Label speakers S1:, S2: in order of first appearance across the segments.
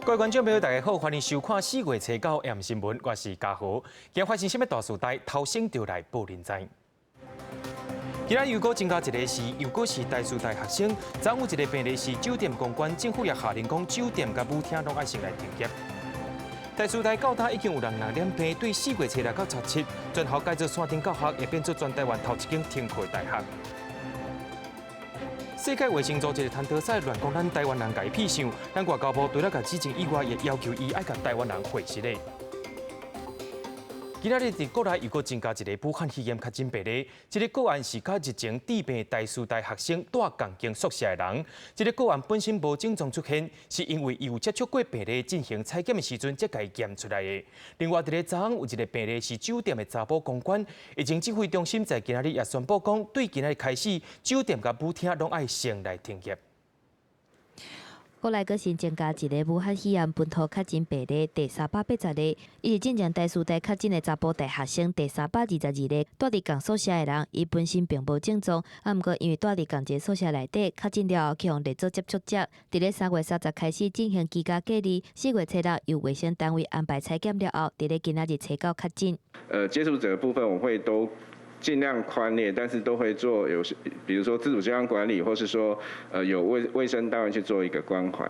S1: 各位觀眾朋友，大家好，歡迎收看四月初九 M 新聞，我是嘉豪。今日發生啥物大事代，頭先就來報恁知。今仔又閣增加一个是，又閣是台師大學生，昨有一个病例是酒店公關，政府也下令講酒店佮舞廳攏愛先來停業。台師大到今已經有人染病，對四月初六到十七，全校改做線頂教學，會變做全台灣頭一間停課大學。世界衛生組織的譚德塞亂講咱台灣人共伊痞想，咱外交部除了共指證以外，也要求伊愛共台灣人回實咧。今仔日佇國內又閣增加一个武漢肺炎確診病例，這个個案是佮日前致病台師大學生蹛仝間宿舍的人。這个個案本身無症狀出現，是因為伊有接觸過病例進行採檢的時陣，才共伊檢出來的。另外，佇咧昨昏有一个病例是酒店的查埔公關，疫情指揮中心在今仔日也宣布講，對今仔日開始，酒店佮舞廳攏愛先來停業。
S2: 國內閣新增加一个武漢肺炎本土確診病例，第380個。伊是進前台師大確診的查埔大學生，第322個，蹛佇仝宿舍的人，伊本身並無症狀，啊，毋過因為蹛佇仝一个宿舍內底確診了後，去予列做接觸者。佇咧3月30開始進行居家隔離，4月初六由衛生單位安排採檢了後，佇咧今仔日初九確診。
S3: 接觸者的部分，我會都盡量寬列，但是都會做有，比如說自主健康管理，或是說，有衛生單位去做一個關懷。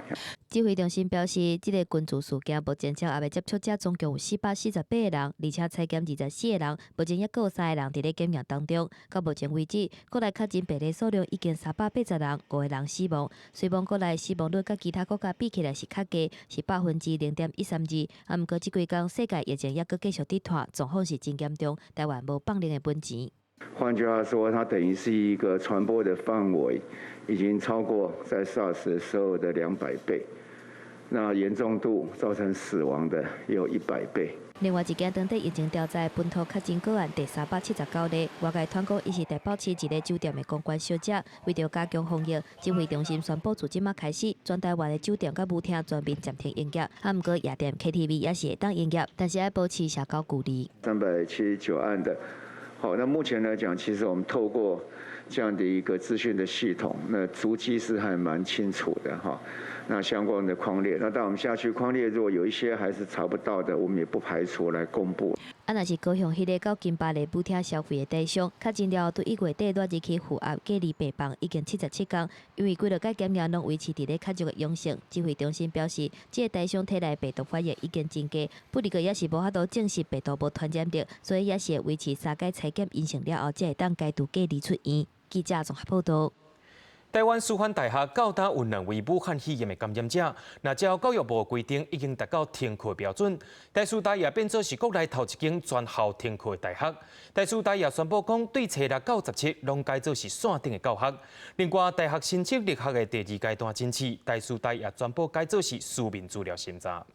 S2: 指揮中心表示，這个群聚事件目前掌握的接觸者總共有448個人，而且採檢24個人，目前猶閣有三個人佇咧檢驗當中。到目前為止，國內確診病例數量已經380人，五個人死亡。雖然國內死亡率佮其他國家比起來是較低，是0.132%，啊，毋過這幾工世界疫情猶閣繼續佇拖，狀況是真嚴重，台灣無放任的本錢。
S4: 換句話說，它等於是一個傳播的範圍已經超過在 SARS 時候的200倍。那嚴重度造成死亡的有100倍。
S2: 另外一件當地疫情調查本土確診個案第379例，外界傳講伊是台北市一个酒店的公關小姐，為著加強防疫，指揮中心宣布自這馬開始，全台灣的酒店佮舞廳全面暫停營業，啊，毋過夜店 KTV 也是會當營業，但是愛保持社交距離。
S4: 379案的，好，那目前來講，其實我們透過這樣的一個資訊的系統，那足跡是還蠻清楚的哈。那相關的匡列，那當我們下去匡列，如果有一些還是查不到的，我們也不排除來公布。
S2: 啊，若是高雄彼个到金巴利舞廳消費的台商，確診了後，對1月底帶入去負壓隔離病房，已經77工，因為幾落擺檢驗攏維持佇咧較弱的陽性。指揮中心表示，這个台商體內病毒反應已經真低，不過也是無法度證實病毒無傳染力，所以也是會維持三擺採檢陰性了後，才會當解除隔離出院。記者綜合報道。
S1: 台灣師範大學到今有兩位武漢肺炎的感染者，若照教育部規定，已經達到停課標準。台師大也變做是國內頭一間全校停課的大學。台師大也宣布講，對初六到十七攏改做是線頂的教學。另外，大學申請入學的第二階段甄試，台師大也宣布改做是書面資料審查。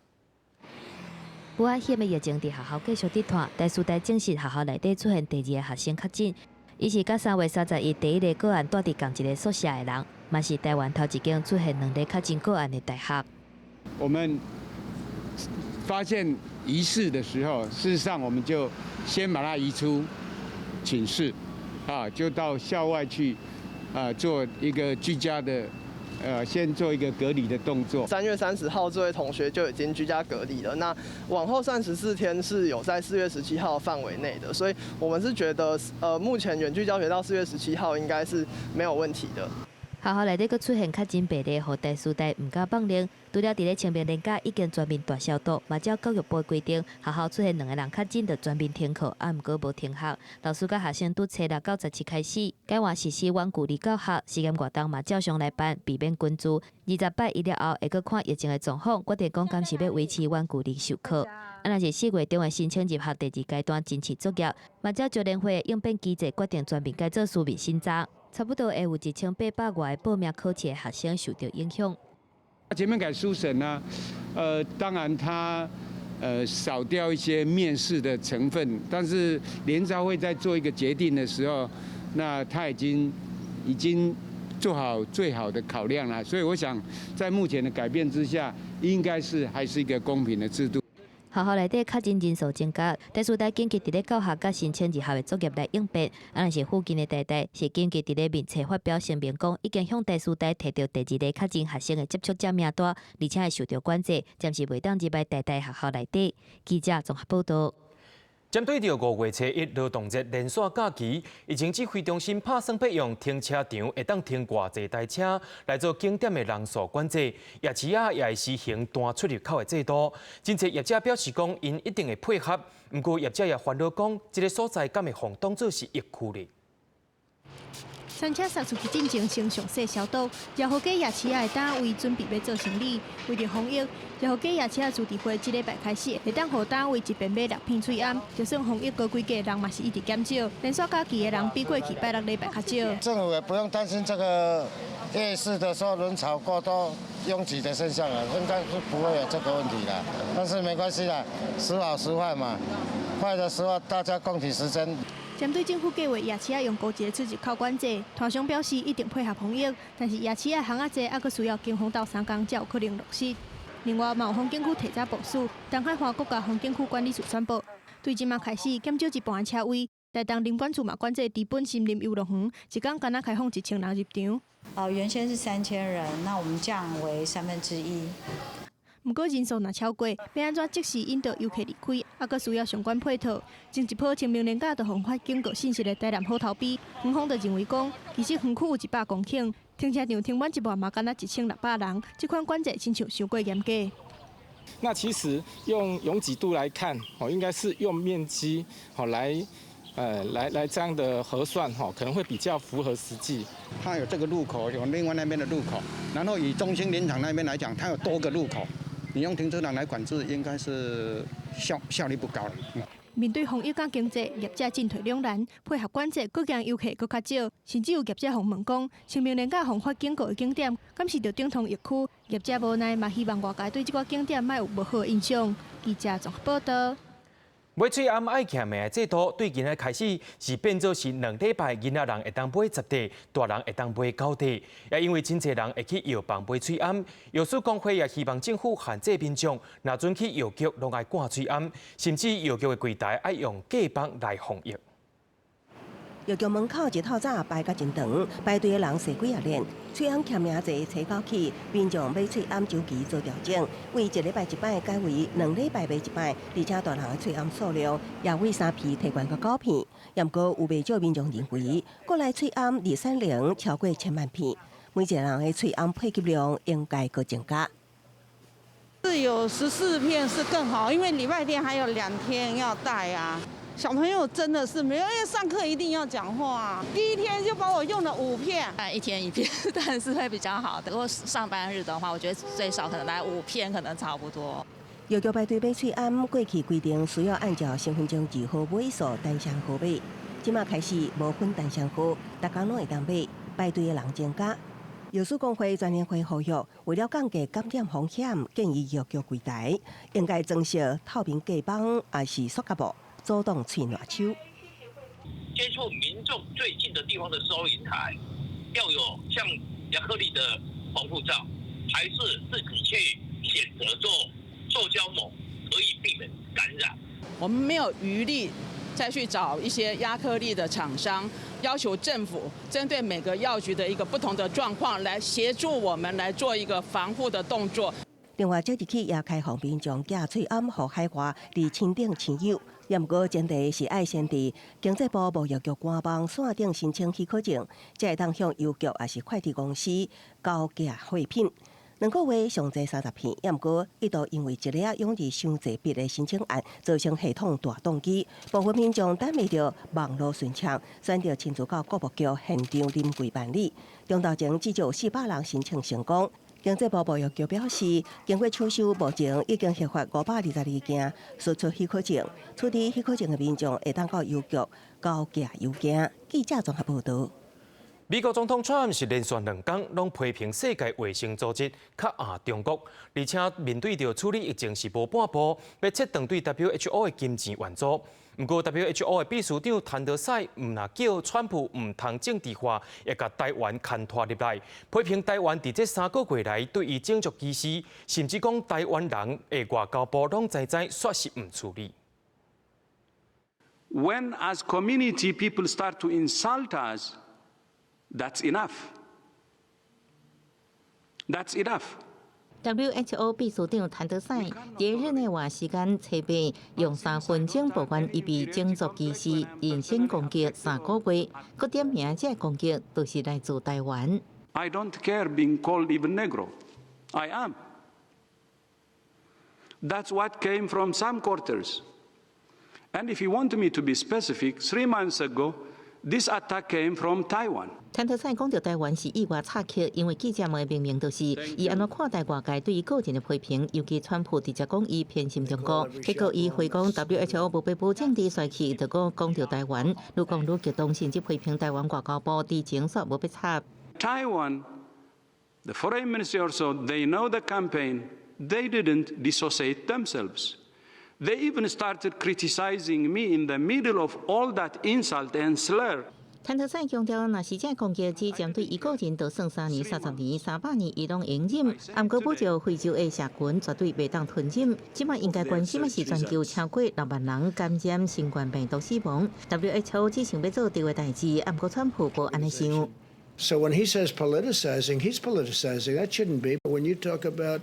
S2: 武漢肺炎的疫情佇學校繼續佇拖，台師大證實學校內底出現第二个學生確診。伊是佮3月31第一个個案蹛佇仝一个宿舍的人，嘛是台灣頭一間出現兩例確診個案的大學。
S5: 我們發現疑似的時候，事實上我們就先把他移出寢室，啊，就到校外去，啊，做一個居家的。先做一個隔離的動作。
S6: 3月30號，這位同學就已經居家隔離了。那往後算14天是有在4月17號範圍內的，所以我們是覺得，目前遠距教學到4月17號應該是沒有問題的。
S2: 學校內底閣出現確診病例，予台師大毋敢放任。除了佇咧清明連假已經全面大消毒，嘛照教育部規定，學校出現兩個人確診就全面停課，啊，毋過無停學。老師佮學生對初六到十七開始改換實施遠距離教學，實驗活動嘛照常來辦，避免群聚。20拜一了後，會閣看疫情的狀況，決定講敢是欲維持遠距離授課。啊，若是四月中的申請入學第二階段甄試作業，嘛照招聯會的應變機制決定全面改做書面審查。差不多會有1800外个報名考試的學生受著影響。
S5: 前面改書審呢，當然他少掉一些面試的成分，但是聯招會在做一個決定的時候，那他已經做好最好的考量了，所以我想在目前的改變之下，應該是還是一個公平的制度。
S2: 學學校內底確診人數增加，台師大緊急佇咧教學佮申請入學的作業來應變。啊，若是附近的台大是緊急佇咧面冊發表聲明講，已經向台師大提著第二个確診學生的接觸者名單，而且會受著管制，暫時袂當入來台大學校內底。記者綜合報導。
S1: 針對著5月初一勞動節連續假期，疫情指揮中心拍算欲用停車場會當停偌濟台車來做景點的人數管制，夜市仔也會實行單出入口的制度。真濟業者表示講，𪜶一定會配合，毋過業者也煩惱講，這个所在敢會予當做是疫區咧？
S7: 餐車殺出去進前先詳細消毒，饒河街夜市仔的攤位準備欲做生理，為著防疫，饒河街夜市仔自治會這禮拜開始會當予攤位一邊買六片喙罨，就算防疫高規格，人嘛是一直減少，連續假期的人比過去拜六禮拜較少。
S8: 政府也不用擔心這個夜市的時候人潮過多擁擠的現象啊，應該是不會有這個問題啦。但是沒關係啦，時好時壞嘛，壞的時候大家共體時艱。
S7: 針對政府計劃夜市仔用高一个出入口管制，攤商表示一定配合防疫，但是夜市仔巷仔濟，猶閣需要警方鬥相共才有可能落實。另外，嘛有風景區提早部署，東海岸國家風景區管理處宣布，對這馬開始減少一半的車位。台東林管處嘛管制知本森林遊樂園，一工干焦開放1000人入場。
S9: 哦，原先是3000人，那我們降為1/3。
S7: 毋過人數若超過，欲按怎即時引導遊客離開，猶閣需要相關配套。前一波清明連假就予發警告信息的台南虎頭埤，園方就認為講，其實園區有100公頃，停車場停滿一半嘛，干焦1600人，這款管制親像傷過嚴格。
S10: 那其實用擁擠度來看，哦，應該是用面積，好來，來這樣的核算，哈，可能會比較符合實際。
S5: 它有這個入口，有另外那邊的入口，然後以中興林場那邊來講，它有多個入口。你用停車場來管制，應該是效率不高。
S7: 面對防疫佮經濟，業者進退兩難，配合管制，閣驚遊客閣較少，甚至有業者予問講，清明連假予發警告的景點，敢是著等同疫區？業者無奈嘛，希望外界對這个景點莫有無好印象。記者綜合報導。
S1: 買喙罨愛簽名的制度，對今仔開始是變做是2禮拜囡仔人會當買10塊，大人會當買9塊。也因為真濟人會去藥房買喙罨，藥師公會也希望政府限制民眾，若準去藥局攏愛掛喙罨，甚至藥局的櫃台愛用隔板來防疫。
S11: 藥局門口一透早排甲真長，排隊的人踅幾仔輪。喙罨簽名制初九起，民眾買喙罨週期做調整，為一禮拜一擺改為2禮拜買一擺，而且大人的喙罨數量也為3片提懸到9片。毋過有袂少民眾認為，國內喙罨日產量超過千萬片，每一個人的喙罨配給量應該閣增加。
S12: 是有14片是更好，因為禮拜天還有2天要戴啊。小朋友真的是沒有，因為上課一定要講話。第一天就幫我用了5片，
S13: 一天一片，當然是會比較好。如果上班日的話，我覺得最少可能來5片，可能差不多。
S11: 藥局排隊買喙罨，過去規定需要按照身份證字號尾數單雙號碼，這馬開始無分單雙號，逐工攏會當買，排隊的人增加。藥師公會全聯會呼籲，為了降低感染風險，建議藥局櫃台應該增設透明隔板，抑是塑膠布，阻擋喙瀾手。
S14: 接觸民眾最近的地方的收銀台，要有像亞克力的防護罩，還是自己去選擇做塑膠膜，可以避免感染。
S15: 我們沒有餘力再去找一些亞克力的廠商，要求政府針對每個藥局的一個不同的狀況，來協助我們來做一個防護的動作。
S11: 另外，即日起也開放民眾寄喙罨予海外佇親等親友，也毋過前提是愛先佇經濟部貿易局官網線頂申請許可證，才會當向郵局抑是快遞公司交寄貨品。2個月上濟30片，也毋過一度因為一个湧入傷濟筆的申請案，造成系統大當機，部分民眾等袂著網路順暢，選擇親自到國貿局現場臨櫃辦理。中晝前至少400人申請成功。經濟部貿易局表示，經過搶修，目前已經核發522件輸出許可證，取得許可證的民眾會當到郵局交寄郵件。記者綜合報導。
S1: 美國總統川普是連續兩工攏批評世界衛生組織較鴨中國，而且面對著處理疫情是無半步，欲切斷對 WHO 的金錢援助。毋過 WHO 的秘書長譚德塞毋但叫川普毋通政治化，也共台灣牽拖入來，批評台灣佇這三個月來對伊種族歧視，甚至講台灣人的外交部攏知知，煞是毋處理。
S16: When as community people start to insult us, that's enough. That's enough.
S17: WHO 秘書長譚德塞佇日內瓦時間初八用三分鐘抱怨伊被種族歧視、人身攻擊三個月，閣點名這個攻擊都是來自台灣。
S16: I don't care being called even Negro. I am. That's what came from some quarters. And if you want me to be specific, 3 months ago, this attack came from Taiwan.
S17: 譚德塞講著台灣是意外插曲，因為記者問明明就是伊按怎看待外界對伊個人的批評，尤其川普直接講伊偏心中國，結果伊回講 WHO 無必要政治帥氣，就閣講著台灣，愈講愈激動，甚至批評台灣外交部之前煞無欲插。
S16: Taiwan, the foreign ministry also, they know the campaign. They didn't dissociate themselves. They even started criticizing me in the middle of all that insult and slur.
S17: 譚德塞強調，若是這攻擊只針對伊個人，就算三年、30年、300年，伊攏容忍。毋過保障非洲的社群絕對袂當吞忍。這擺應該關心的是全球超過6萬人感染新冠病毒死亡。WHO 只想欲做對的代誌，毋過川普無按呢想。
S18: So when he says politicizing, he's politicizing. That shouldn't be. But when you talk about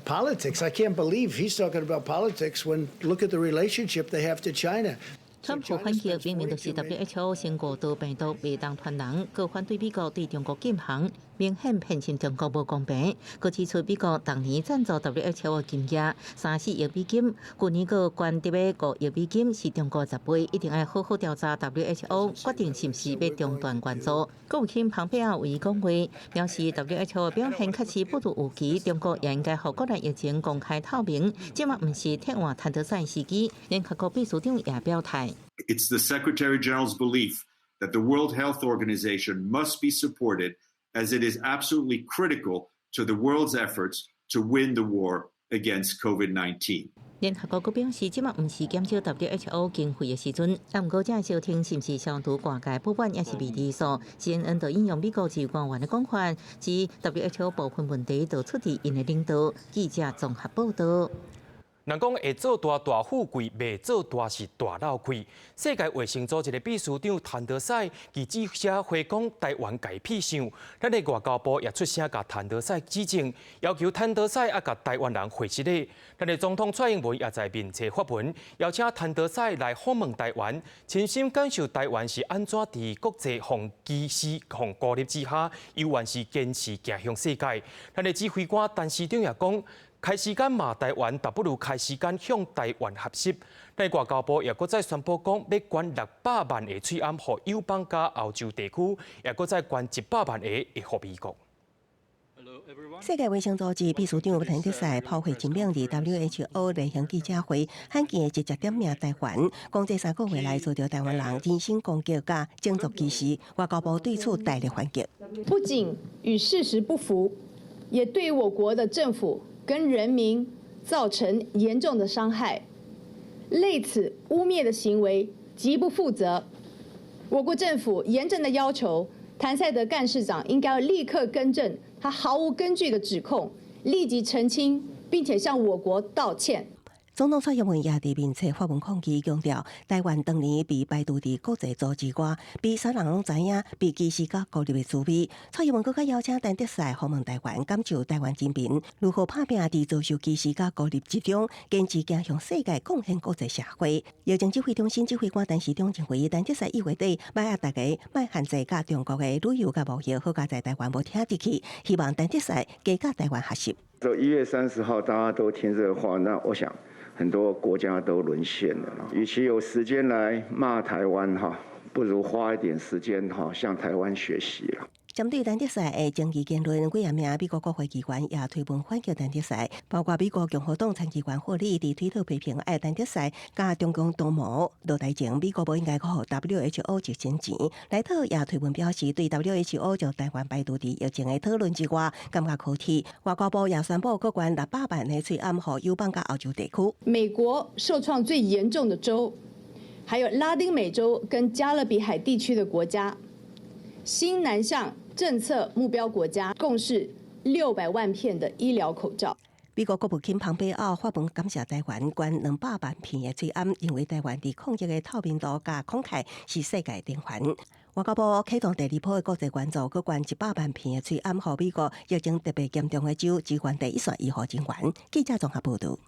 S18: politics, I can't believe he's talking about politics when look at the relationship they have to China.
S17: 川普反擊明明就是 WHO 先誤導病毒袂當傳人，閣反對美國對中國禁航，明顯偏心中國無公平。閣指出美國當年贊助 WHO 的金額3、4億美金，舊年閣捐特別5億美金，是中國10倍，一定愛好好調查 WHO，決定是毋是欲中斷援助。國務卿蓬佩奧為伊講話，表示 WHO 表現確實不如預期，中國也應該予國內疫情公開透明，這嘛毋是替換譚德塞時機。聯合國秘書長也表態。
S19: It's the Secretary General's belief that the World Health Organization must be supported as it is absolutely critical to the world's efforts to win the war against COVID-19.
S17: 聯合國閣表示，這馬毋是減少 WHO 經費的時陣，但毋過這相聽是毋是消除外界不滿，也是未知數。CNN 就引用美國級官員的講法，指 WHO 部分問題都出佇𪜶的領導。記者綜合報道。
S1: 人講會做大大富貴，袂做大是大落氣。世界衛生組織的秘書長譚德塞，記者會講台灣共伊痞想，咱的外交部也出聲共譚德塞指證，要求譚德塞愛共台灣人回失禮。咱的總統蔡英文也在面冊發文，邀請譚德塞來訪問台灣，親身感受台灣是按怎佇國際予歧視、予孤立之下，猶原是堅持行向世界。咱的指揮官陳時中也講，開時間罵台灣，倒不如開時間向台灣學習。咱外交部也閣再宣布講，欲捐600萬個喙罨予友邦佮歐洲地區，也閣再捐100萬個會予美國。
S11: 世界衛生組織秘書長譚德塞炮火真猛佇 WHO 例行記者會，罕見的直接點名台灣，講這三個月來遭到台灣人人身攻擊佮種族歧視，外交部對此大力反擊。
S20: 不僅與事實不符，也對我國的政府跟人民造成嚴重的傷害。類此污衊的行為極不負責。我國政府嚴正的要求譚賽德幹事長應該立刻更正他毫無根據的指控，立即澄清，並且向我國道歉。
S11: 總統蔡英文也佇面冊發文抗議，強調台灣當年被排除佇國際組織外，被啥人攏知影，被歧視佮孤立的滋味。蔡英文閣較邀請譚德塞訪問台灣，感受台灣人民如何拍拚佇遭受歧視佮孤立之中，堅持行向世界，貢獻國際社會。疫情指揮中心指揮官陳時中認為，譚德塞一月底莫壓大家莫限制佮中國的旅遊佮貿易，好佳哉台灣無聽入去，希望譚德塞加佮台灣學習。
S4: 這1月30號大家都聽這個話，那我想很多國家都淪陷了。與其有時間來罵台灣哈，不如花一點時間哈，向台灣學習啦。
S11: 針對陳德賽的爭議言論，幾若名美國國會議員也推文反擊陳德賽，包括美國共和黨參議員霍利佇推特批評，愛陳德賽佮中共同謀落台前，美國無應該予 WHO 一仙錢。萊特也推文表示，對 WHO 將台灣排除佇疫情的討論之外，感覺可恥。外交部也宣布，閣捐600萬的喙罨予友邦佮歐洲地區。
S20: 美國受創最嚴重的州，還有拉丁美洲跟加勒比海地區的國家，新南向政策目標國家共是600萬片的醫療口罩。
S11: 美國國務卿龐貝奧發文感謝台灣捐200萬片的喙罨，認為台灣佇抗疫的透明度佮慷慨是世界典範。外交部啟動第二波的國際援助，閣捐100萬片的喙罨，予美國疫情特別嚴重的州支援第一線醫護人員。記者綜合報導。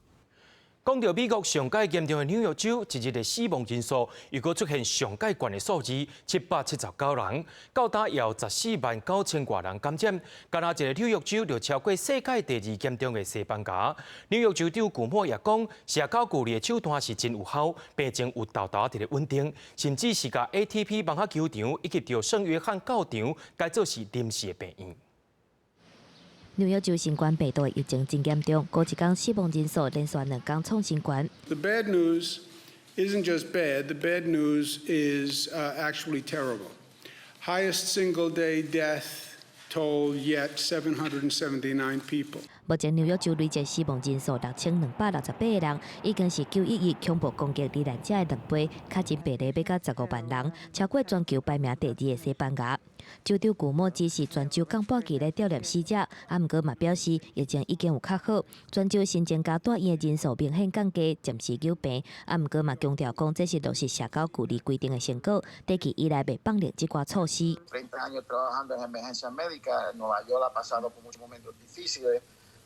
S1: 講到美國上蓋嚴重的紐約州，一日的死亡人數又閣出現上蓋懸的數字，779人，到今有14萬9千外人感染。干焦一个紐約州就超過世界第二嚴重的西班牙。紐約州長古莫也講，社交距離的手段是真有效，病情有沓沓佇咧穩定，甚至是共 ATP 網球球場以及著聖約翰教堂改做是臨時的病院。
S2: 紐約州新冠病毒疫情真嚴重，過一工死亡人數連續兩工創新高。
S21: The bad news isn't just bad. The bad news is actually terrible. Highest single day death toll yet, 779 people.
S2: 目前紐約州累計死亡人數6268個人，已經是9·11恐怖攻擊罹難者的兩倍，確診病例欲到15萬人，超過全球排名第二的西班牙。州長古莫指示全州降半旗來悼念死者，啊，毋過嘛表示疫情已經有較好，全州新增加住院的人數明顯降低，暫時救病。啊，毋過嘛強調講這是落實社交距離規定的成果，短期以來袂放寬這寡措施。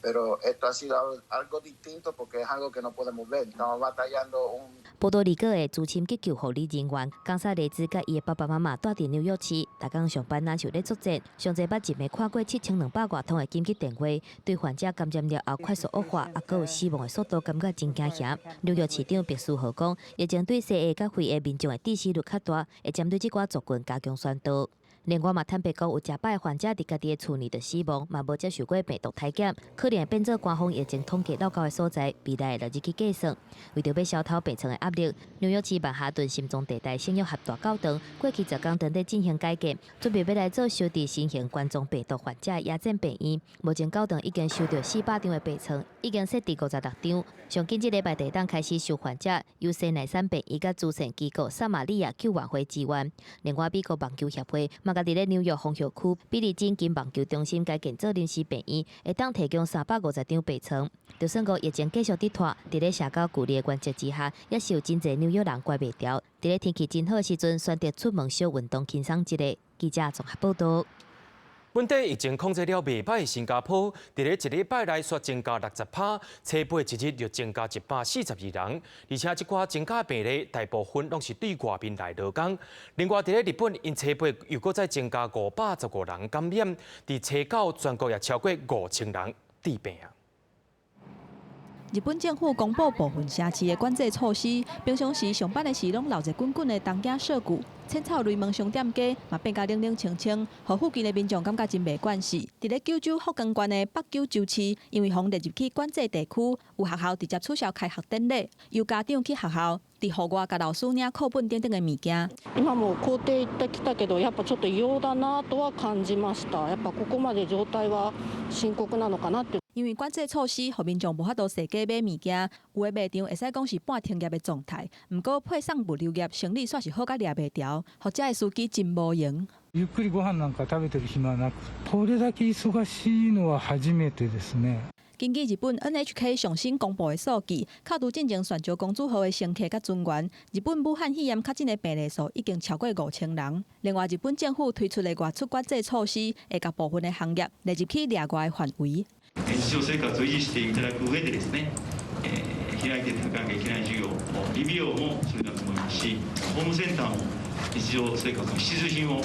S22: Pero esto ha sido algo distinto porque es algo que no podemos ver. Estamos batallando un
S2: 波多黎各的資深急救護理人員岡薩雷茲佮伊的爸爸媽媽蹛佇紐約市，逐工上班若像咧作戰，上濟捌一暝看過7200外通的緊急電話，對患者感染了後快速惡化，啊，閣有死亡的速度感覺真驚嚇。紐約市長白思豪講，疫情對西裔佮非裔民眾的致死率較大，會針對這寡族群加強宣導。另外嘛，坦白講，有誠擺患者佇家己的厝內就死亡，嘛無接受過病毒體檢，可能會變做官方疫情統計漏勾的所在，未來會落入去計算。為著欲消除病床的壓力，紐約市曼哈頓心臟地帶聖約翰大教堂過去10工正佇進行改建，準備欲來做收治新型冠狀病毒患者的野戰病院。目前教堂已經收著400張的病床，已經設置56張。上緊這禮拜就會當開始收患者，由西奈山病院佮慈善機構撒瑪利亞救援會支援。另外，美國網球協會嘛，共佇咧紐約風後區比利金金網球中心改建做臨時病院，會當提供350張病床。就算講疫情繼續佇拖，佇咧社交距離的原則之下，也是有真濟紐約人關袂牢。佇咧天氣真好的時陣，選擇出門小運動輕鬆一下。記者綜合報導。
S1: 本地疫情控制了袂䆀，新加坡佇咧一禮拜內煞增加60%，初八一日就增加142人，而且這寡增加病例大部分攏是對外面來勞工。另外，佇咧日本，𪜶初八又閣再增加515人感染，佇初九全國也超過5000人致病啊。
S23: 日本政府公布部分城市的管制措施，平常時上班的時攏鬧熱滾滾的東京澀谷、淺草雷門商店街嘛變甲冷冷清清，予附近的民眾感覺真袂慣勢。佇咧九州福岡縣的北九州市，因為予列入去管制地區，有學校直接取消開學典禮，由家長去學校，佇戶外共老師領課本等等的物件。
S24: 今も校庭行ってきたけど、やっぱちょっと異様だなとは感じました。やっぱここまで状態は深刻なのかなって。
S23: 因為管制措施，予民眾無法度踅街買物件，有的賣場會使講是半停業的狀態。毋過配送物流業生意煞是好甲掠袂牢，予遮的司機真無閒。
S25: ゆっくりご飯なんか食べてる暇なく、これだけ忙しいのは初めてですね。
S23: 根據日本 NHK 上新公布的數據，扣除進前船石公主號的乘客佮船員，日本武漢肺炎確診的病例數已經超過5000人。另外，日本政府推出的外出管制措施，會共部分的行業列入去例外範圍。
S26: 日常生活を維持していただく上でですね、開いていかなきゃいけない事業、理美容もそれだと思いますし、ホームセンターも日常生活の必需品を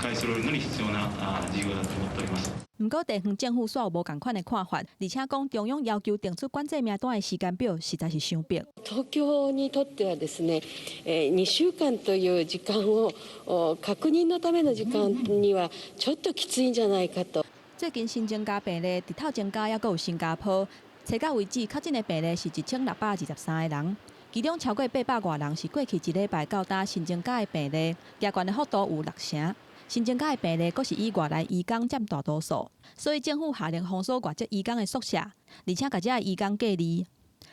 S26: 買い揃えるのに必要な事業だと思っております。
S23: 毋過地方政府煞有無仝款的看法，而且講中央要求定出管制名單的時間表，實在是傷迫。
S3: 東京にとってはですね、2週間という時間を確認のための時間にはちょっときついんじゃないかと。
S23: 最近新增加病例，除透前加，猶閣有新加坡，揣到為止確診的病例是1623個人，其中超過800外人是過去一禮拜到今新增加的病例，加懸的幅度有6成。新增加的病例，閣是以外來移工佔大多數，所以政府下令封鎖外籍移工的宿舍，而且共遮的移工隔離。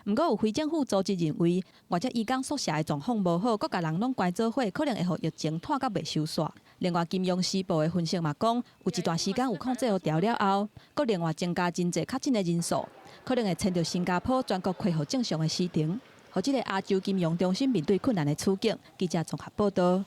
S23: 毋過有非政府組織認為，外籍移工宿舍的狀況無好，閣共人攏關做伙，可能會予疫情拖甲袂收煞。另外，《金融時報》的分析嘛講，有一段時間有控制予牢了後，閣另外增加真濟確診的人數，可能會牽著新加坡全國恢復正常的時程，予這个亞洲金融中心面對困難的處境。記者綜合報道。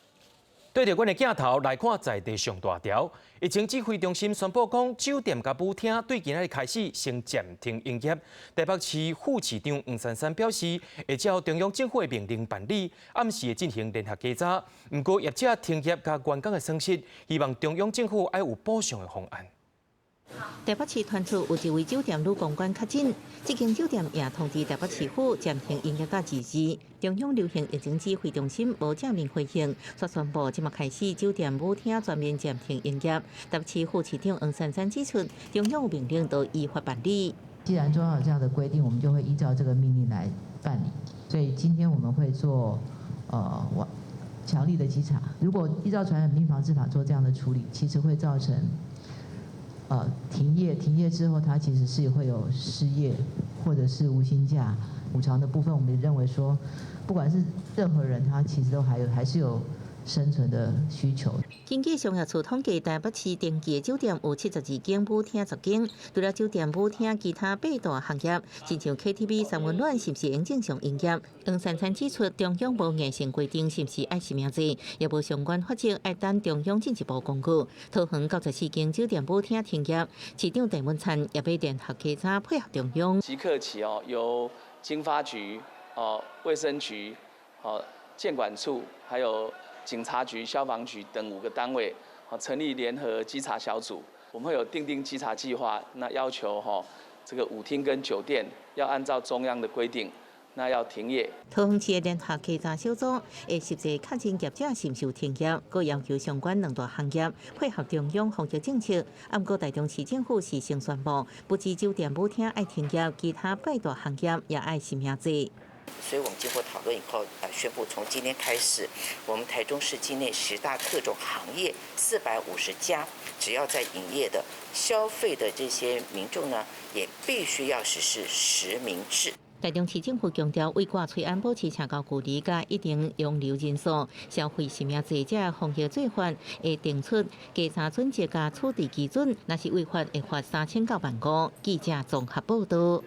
S1: 對著阮的鏡頭來看，在地上大條。疫情指揮中心宣布講，酒店佮舞廳對今仔日開始先暫停營業。台北市副市長黃珊珊表示，會照中央政府的命令辦理，暗時會進行聯合稽查。毋過業者停業佮員工的損失，希望中央政府愛有補償的方案。
S17: 台北市傳出有一位酒店女公關確診，這間酒店也通知台北市府暫停營業到二二。中央流行疫情指揮中心無正面回應，煞宣布這馬開始酒店舞廳全面暫停營業。台北市副市長黃珊珊指出，中央有命令就依法辦理。
S5: 既然中央有這樣的規定，我們就會依照這個命令來辦理。所以今天我們會做我強力的稽查。如果依照傳染病防治法做這樣的處理，其實會造成停業，停業之後，它其實是會有失業或者是無薪假補償的部分。我們認為說，不管是任何人，他其實都還有還是有生存的需求。
S17: 根據商業處統計，台北市登記的酒店有72間，舞廳10間。除了酒店、舞廳，其他八大行業，親像 KTV、三溫暖，是毋是會正常營業？黃珊珊指出，中央無硬性規定是毋是愛實名制，也無相關法則愛等中央進一步公告。桃園94間酒店、舞廳停業，市長鄭文燦也欲聯合稽查配合中央。
S6: 即刻起哦，由經發局、哦衛生局、哦健管處，還有警察局、消防局等5個單位，成立聯合稽查小組。我們會有訂定稽查計劃，那要求哈這個舞廳跟酒店要按照中央的規定，那要停業。
S17: 桃園市的聯合稽查小組會實際確認業者是毋是有停業，閣要求相關兩大行業配合中央防疫政策。毋過台中市政府是先宣布，不止酒店、舞廳愛停業，其他八大行業也愛實名制。
S8: 所以我們經過討論以後，宣布從今天開始，我們台中市境內10大特種行業450家，只要在營業的消費的這些民眾呢，也必須要實施實名制。
S17: 台中市政府強調，為掛喙罨保持社交距離佮一定容留人數，消費實名制這防疫做法會定出稽查準則佮處置基準，若是違法會罰3000到15,000。記者綜合報道。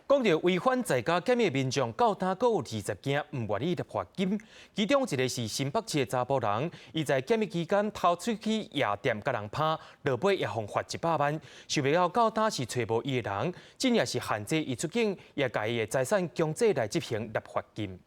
S1: 講著違反在家檢疫民眾，到今閣有20件毋願意納罰金，其中一個是新北市的查埔人，伊在檢疫期間偷出去夜店共人拍，落尾也予罰100萬，想袂到到今是揣無伊的人，這也是限制伊出境，也共伊的財產強制來執行納罰金。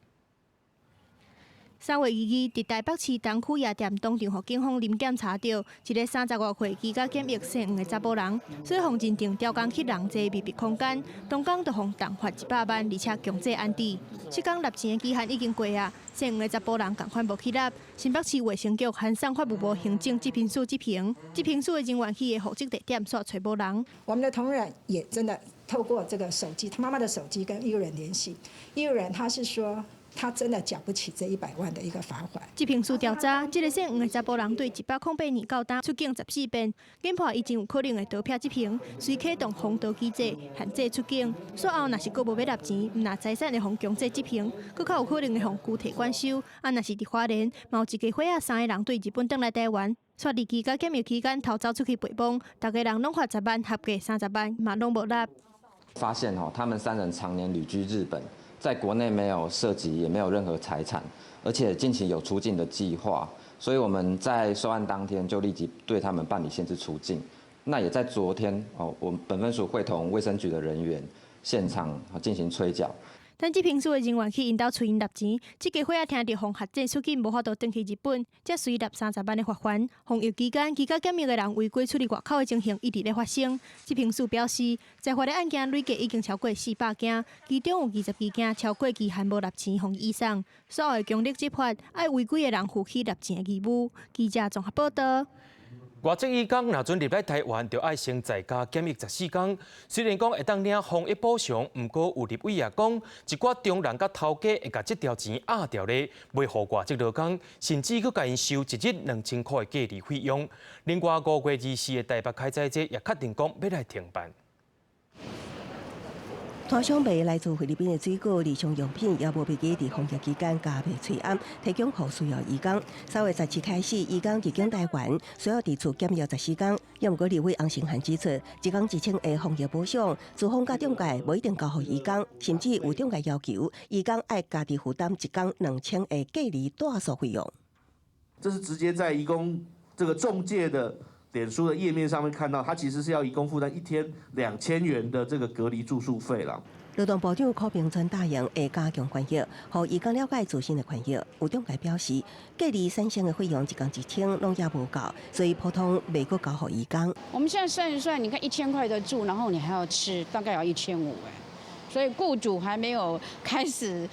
S7: 3月22，佇台北市東區夜店當場予警方臨檢查著一个30外歲居家檢疫姓黃的查埔人，所以予認定刁工去人濟密閉空間，當工就予重罰100萬，而且強制安置。這工納錢的期限已經過啊，姓黃的查埔人仝款無去納。新北市衛生局函送法務部行政執行署執行，執行署的人員去的戶籍地點煞揣無人。
S9: 我們的同仁也真的透過這個手機，他媽媽的手機跟醫務人聯繫，醫務人他是說，他真的繳不起這100萬的一個罰款。
S7: 執行署調查，這个姓黃的查埔人對108年到今出境14遍，研判伊真有可能會逃避執行，遂啟動防逃機制，限制出境。煞後若是閣無欲納錢，毋但財產會予強制執行，閣較有可能會予拘提管收。啊，若是佇花蓮，嘛有一家伙仔三个人對日本轉來台灣，煞佇居家檢疫期間偷走出去陪墓，逐家人攏罰10萬，合計30萬，嘛攏無納。
S10: 發現吼，他們三人常年旅居日本。在國內沒有涉及，也沒有任何財產，而且近期有出境的計劃，所以我們在收案當天就立即對他們辦理限制出境。那也在昨天哦，我們本分署會同衛生局的人員現場進行催繳。
S7: 等這評署的人員去𪜶兜催𪜶納錢，這家伙仔聽著予核准出境無法度轉去日本，才隨納30萬的罰鍰。防疫期間，居家檢疫的人違規出入外口的情形一直咧發生。這評署表示，裁罰的案件累計已經超過400件，其中有22件超過期限無納錢，予移送。所有會強力執法，愛違規的人負起納錢的義務。記者綜合報道。
S1: 外籍移工若準入來台灣，就愛先在家檢疫14工。雖然講會當領防疫補償，毋過有立委也講，一寡中人佮頭家會共這條錢壓掉咧，袂予外籍勞工，甚至閣共𪜶收一日2000箍的隔離費用。另外，5月24的台北開齋節也確定講欲來停辦。
S11: 攤商賣來自菲律賓的水果、日常用品，也無袂記佇防疫期間加賣喙罨，提供予需要移工。3月17開始，移工入境台灣需要佇厝檢疫14工。也毋過立委洪申翰指出，一工1000的防疫補償，資方佮中介無一定交予移工，甚至有中介要求移工愛家己負擔一工2000的隔離住宿費用。
S12: 這是直接在移工這個中介的臉書的頁面上面看到，他其實是要移工負擔一天2000元的這個隔離住宿費啦。
S11: 勞動部長柯銘川答應會加強翻譯，予移工了解自身的權益。有中介表示，隔離產生的費用一工1000攏也無夠，所以普通袂閣交予移工。
S13: 我們現在算一算，你看1000塊的住，然後你還要吃，大概要1500哎，所以雇主還沒有開始，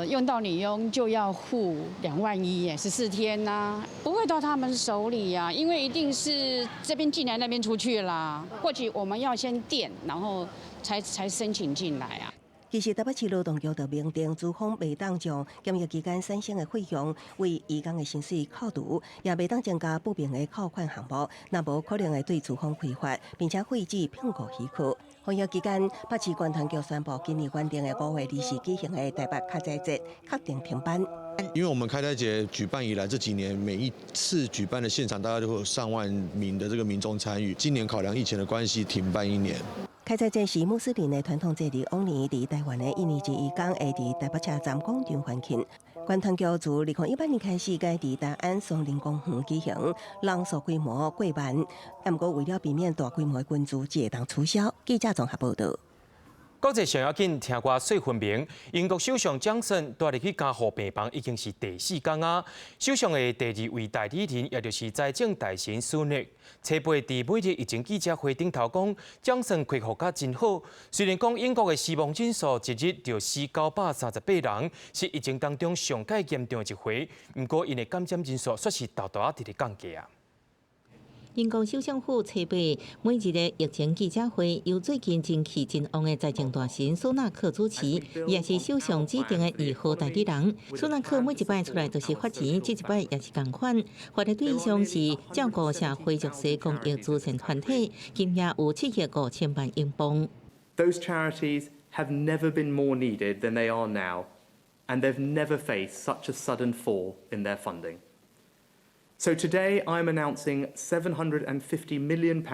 S13: 用到女傭就要付2.1萬耶，14天吶，不會到他們手裡呀，因為一定是這邊進來那邊出去啦。或許我們要先墊，然後才申請進來啊。
S11: 其實台北市勞動局就明定，資方袂當將檢疫期間產生的費用為移工的薪水扣除，也袂當增加不明的扣款項目，若無可能會對資方開罰，並且廢止聘雇許可。防疫期間，北市觀團局宣布，今年原定的5月24舉行的台北開齋節確定停辦。
S14: 因為我們開齋節舉辦以來，這幾年每一次舉辦的現場，大概都會有上萬名的這個民眾參與。今年考量疫情的關係，停辦一年。
S11: 開齋節是穆斯林的傳統節日，往年佇台灣的印尼籍移工會佇台北車站廣場歡慶。觀團局自2018年開始，改佇大安松林公園舉行，人數規模過萬。毋過為了避免大規模的群聚，會當取消。記者綜合報道。
S1: 國際上要緊，聽歌細分明。英國首相強森蹛入去加護病房已經是第四工啊。首相的第二位代理人，也就是財政大臣蘇納，初八佇每日疫情記者會頂頭講，強森恢復甲真好。雖然講英國的死亡人數一日就死938人，是疫情當中上蓋嚴重的一回。毋過𪜶的感染人數煞是沓沓仔佇咧降低啊。
S17: 英國首相府初八每日的疫情記者會，由最近人氣真旺的財政大臣蘇納克主持，也是首相指定的二號代理人。蘇納克每一擺出來都是發錢，這一擺也是仝款。發的對象是照顧社會弱勢公益慈善團體，金額有7億5000萬英鎊。
S15: Those charities have never been more needed than they are now, and they've never faced such a sudden fall in their funding. So today I'm announcing £750 million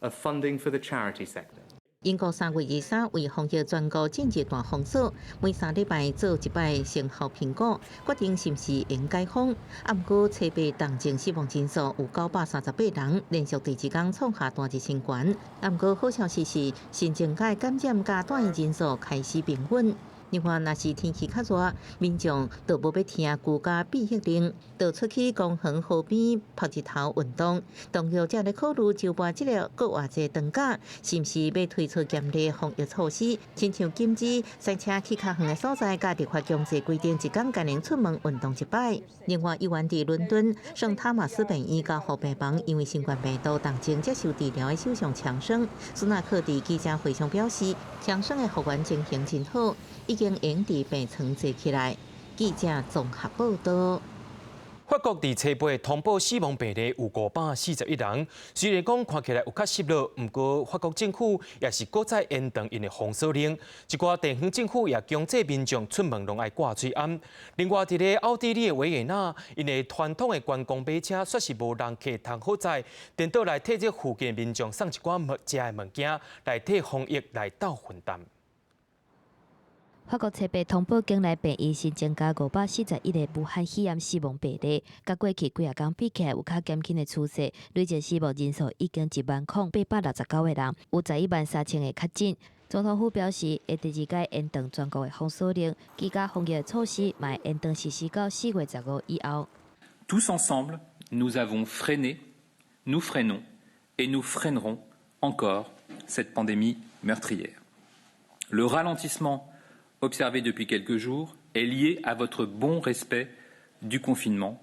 S15: of funding for the charity sector.
S17: 英國3月23為防疫全國進入大封鎖，每3禮拜做一擺成效評估，決定是毋是會解封。啊，毋過初八當前死亡人數有938人，連續第二工創下單日新高。啊，毋過好消息是，新增加感染佮住院人數開始平穩。另外，若是天氣較熱，民眾就無欲聽居家閉疫令，就出去公園河邊曬日頭運動。當局才咧考慮周末這個閣偌濟長假，是毋是欲推出嚴厲防疫措施，親像禁止駛車去較遠的所在，佮立法強制規定一工干焦出門運動一擺。另外，猶原佇倫敦聖塔馬斯病院加護病房，因為新冠病毒當前接受治療的首相強生，蘇納克佇記者會上表示，強生的復原情形真好，已經會佇病床坐起來。記者綜合報道。
S1: 法國佇初八通報死亡病例有541人，雖然講看起來有較失落，毋過法國政府也是閣再延長𪜶的封鎖令，一寡地方政府也強制民眾出門攏愛掛喙罨。另外，佇咧奧地利的維也納，𪜶的傳統的觀光馬車煞是無人客通好載，顛倒來替這附近民眾送一寡物食的物件，來替防疫來鬥分擔。
S2: 法國初八通報境內病院新增加541個武漢肺炎死亡病例，佮過去幾仔工比起來有較減輕的趨勢，累計死亡人數已經1萬零869個人，有11萬3千個確診。總統府表示，會第二擺延長全國的封鎖令，居家防疫的措施嘛會延長實施到4月15以後。
S4: Tous ensemble, nous avons freiné, nous freinons et nous freinerons encore cette pandémie meurtrière. Le ralentissement observé depuis quelques jours est lié à votre bon respect du confinement.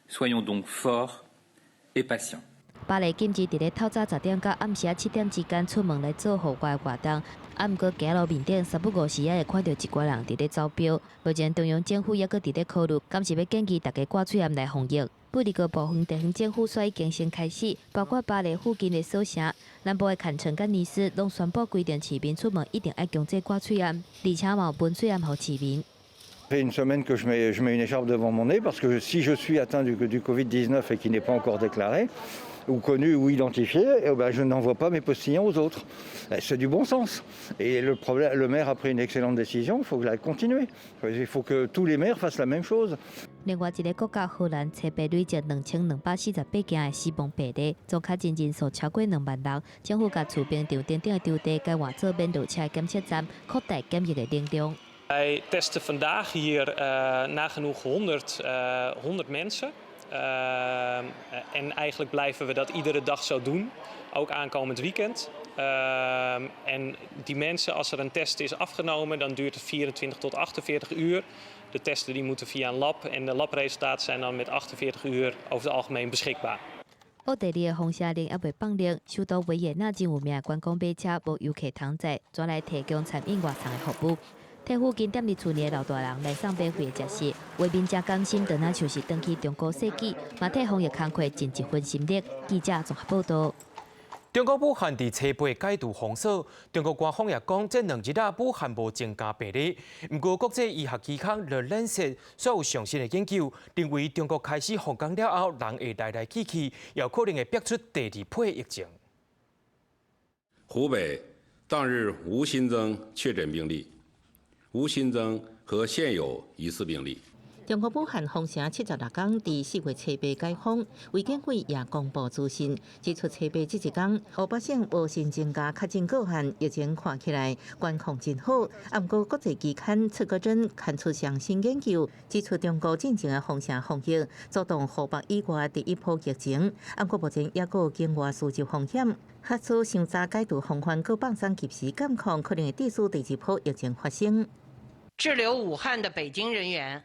S4: Soyons donc forts et patients.
S2: 巴黎禁止佇咧透早10點到暗時7點之間出門來做戶外活動。啊，毋過街路面頂三不五時也會看著一寡人佇咧走標。目前中央政府猶閣佇咧考慮，敢是欲建議大家掛喙罨來防疫。不過部分地方政府煞已經先開始，包括巴黎附近的小城、南部的坎城佮尼斯，攏宣布規定市民出門一定愛強制掛喙罨，而且嘛有分喙罨予市民。
S16: fait une semaine que je mets une écharpe devant mon nez parce que si je suis atteint du Covid-19 et qui n'est pas encore déclaré, ou connu ou identifié, eh ben, je n'envoie pas mes postillons aux autres. C'est du bon sens. Et le problème, le maire a pris une excellente décision, il faut la continuer. Il faut que tous les maires fassent la même chose.
S2: 另外一个國家荷蘭，初八累積2248件的死亡病例，總確診人數超過2萬人。政府共厝邊場等等的場地改換做免落車的檢測站，擴大檢疫的能量。
S18: Wij testen vandaag hier nagenoeg 100 mensen. En eigenlijk blijven we dat iedere dag zo doen, ook aankomend weekend. En die mensen, als er een test is afgenomen, dan duurt het 24 tot 48 uur. De testen die moeten via een lab en de labresultaten zijn dan met 48 uur over het algemeen beschikbaar.
S2: 奧地利的封城令猶未放令，首都維也納真有名的觀光馬車無遊客通載，轉來提供餐飲外送的服務。替附近踮佇厝內的老大人來送免費的食食，畫面誠甘心，就若像是轉去中古世紀，嘛替防疫工課盡一份心力。記者綜合報導。
S1: 中國武漢佇初八解除封鎖，中國官方也講，這2日啊，武漢無增加病例。毋過國際醫學期刊《The Lancet》煞有上新的研究，認為中國開始復工了後，人會來來去去，有可能會逼出第二波疫情。
S22: 湖北當日無新增確診病例，無新增和現有疑似病例。
S17: 中國武漢封城76天，佇4月初八解封，衛健委也公布資訊，指出初八這一天，湖北省無新增加確診個案，疫情看起來管控真好。啊，毋過國際期刊出個準刊出上新研究，指出中國進前的封城防疫，阻擋湖北以外第一波疫情。啊，毋過目前猶閣有境外輸入風險，假使傷早解除防範，閣放鬆及時監控，可能會致使第二波疫情發生。
S23: 滯留武漢的北京人員，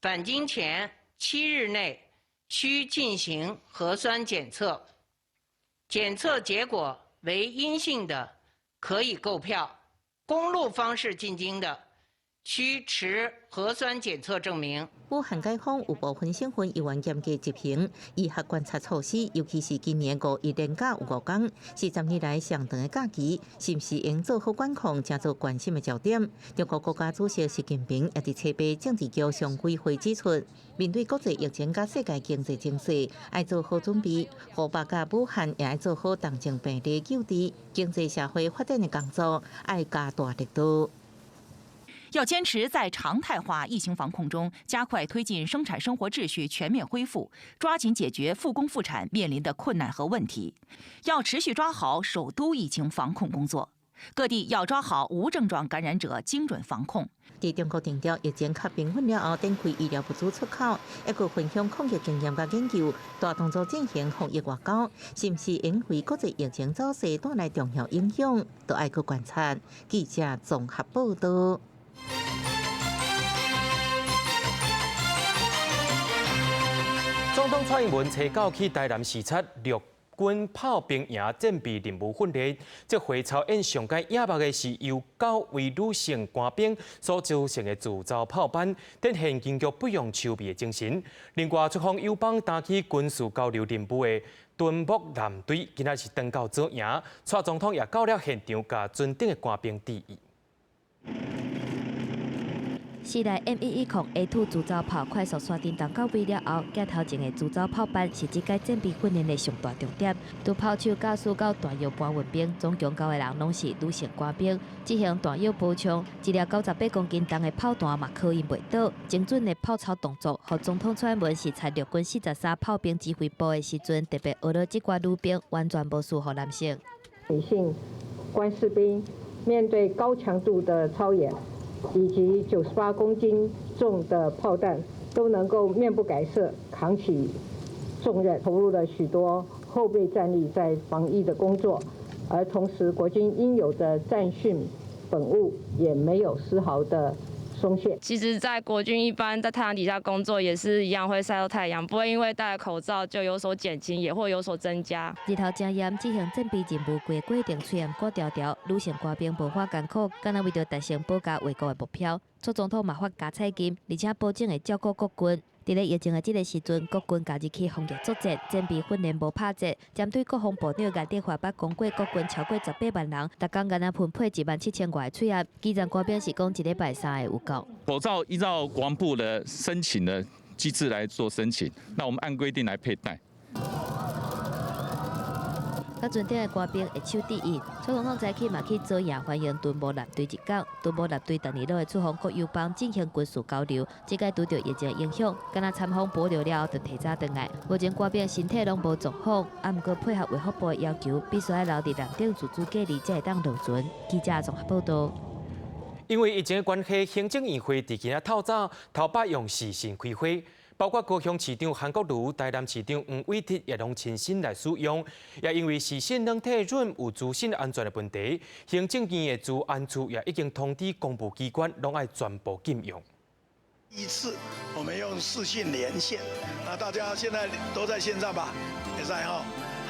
S23: 返京前7日內須進行核酸檢測，檢測結果為陰性的可以購票；公路方式進京的，須持核酸檢測證明。
S17: 武漢解封有部分省份猶原嚴格執行醫學觀察措施，尤其是今年五一連假有5天，是10年來上長的假期，是毋是應做好管控，成做關心的焦點。中國國家主席習近平也佇初八政治局常委會指出，面對國際疫情佮世界經濟情勢，愛做好準備。湖北佮武漢也愛做好重症病例救治、經濟社會發展的工作，愛加大力度。
S24: 要堅持在常態化疫情防控中，加快推進生產生活秩序全面恢復，抓緊解決復工復產面臨的困難和問題。要持續抓好首都疫情防控工作，各地要抓好無症狀感染者精準防控。
S17: 佇中國定調疫情較平穩了後，展開醫療物資出口，抑閣分享抗疫經驗佮研究，大動作進行防疫外交，是毋是因為國際疫情走勢帶來重要影響，都愛閣觀察。記者綜合報導。
S1: 總統蔡英文初九去台南視察陸軍炮兵營戰備任務訓練，這回操演上蓋眩目的是由9位女性官兵所組成的自走炮班，展現堅決不容秋備的精神。另外，出訪友邦擔起軍事交流任務的敦睦艦隊，今仔是轉到左營，蔡總統也到了現場，共船頂的官兵致意。
S2: 四台 M110A2 自走炮快速刷叮當到位了後，鏡頭前的自走炮班是這屆戰備訓練的上大重點。從炮手駕駛到彈藥搬運兵，總共9個人攏是女性官兵。執行彈藥步槍，一粒98公斤重的炮彈嘛可以袂倒。精準的炮操動作，予總統蔡英文視察陸軍43炮兵指揮部的時陣，特別學了這寡女兵完全無輸予男性。
S25: 女性官士兵，
S3: 面對高強度的操演以及98公斤重的炮彈，都能夠面不改色，扛起重任，投入了許多後備戰力在防疫的工作，而同時國軍應有的戰訓本務也沒有絲毫的鬆懈。
S5: 其實，在國軍一般在太陽底下工作也是一樣會曬到太陽，不會因為戴了口罩就有所減輕，也會有所增加。
S2: 日頭真炎，執行戰備任務規過程喙罨趕條條，女性官兵無法艱苦，敢若為著達成保家衛國的目標。蔡總統嘛發加菜金，而且保證會照顧國軍。佇咧疫情的這个時陣，國軍加入去防疫作戰，戰備訓練無拍折。針對國防部長顏德華捌講過，國軍超過18萬人，逐工敢若分配1.7萬外個喙罨。基層官兵是講一禮拜三个有夠。
S19: 口罩依照國防部的申請的機制來做申請，那我們按規定來佩戴。
S2: 佮船頂的官兵會手致意，蔡總統早起嘛去左營歡迎敦睦艦隊入港。敦睦艦隊逐年攏會出訪國友邦進行軍事交流，這擺拄著疫情影響，敢若參訪保留了後就提早轉來。目前官兵身體攏無狀況，啊，毋過配合衛福部的要求，必須愛留佇艦頂自主隔離，才會當落船。記者綜合報導。
S1: 因為疫情的關係，行政院會佇今仔透早頭擺用視訊開會。包括高雄市長韓國瑜、台南市長黃偉哲也攏親身來使用，也因為視訊軟體潤有資訊安全的問題，行政院的資安處也已經通知公部機關，攏愛全部禁用。
S20: 一次，我們用視訊連線，那大家現在都在線上吧？會使吼。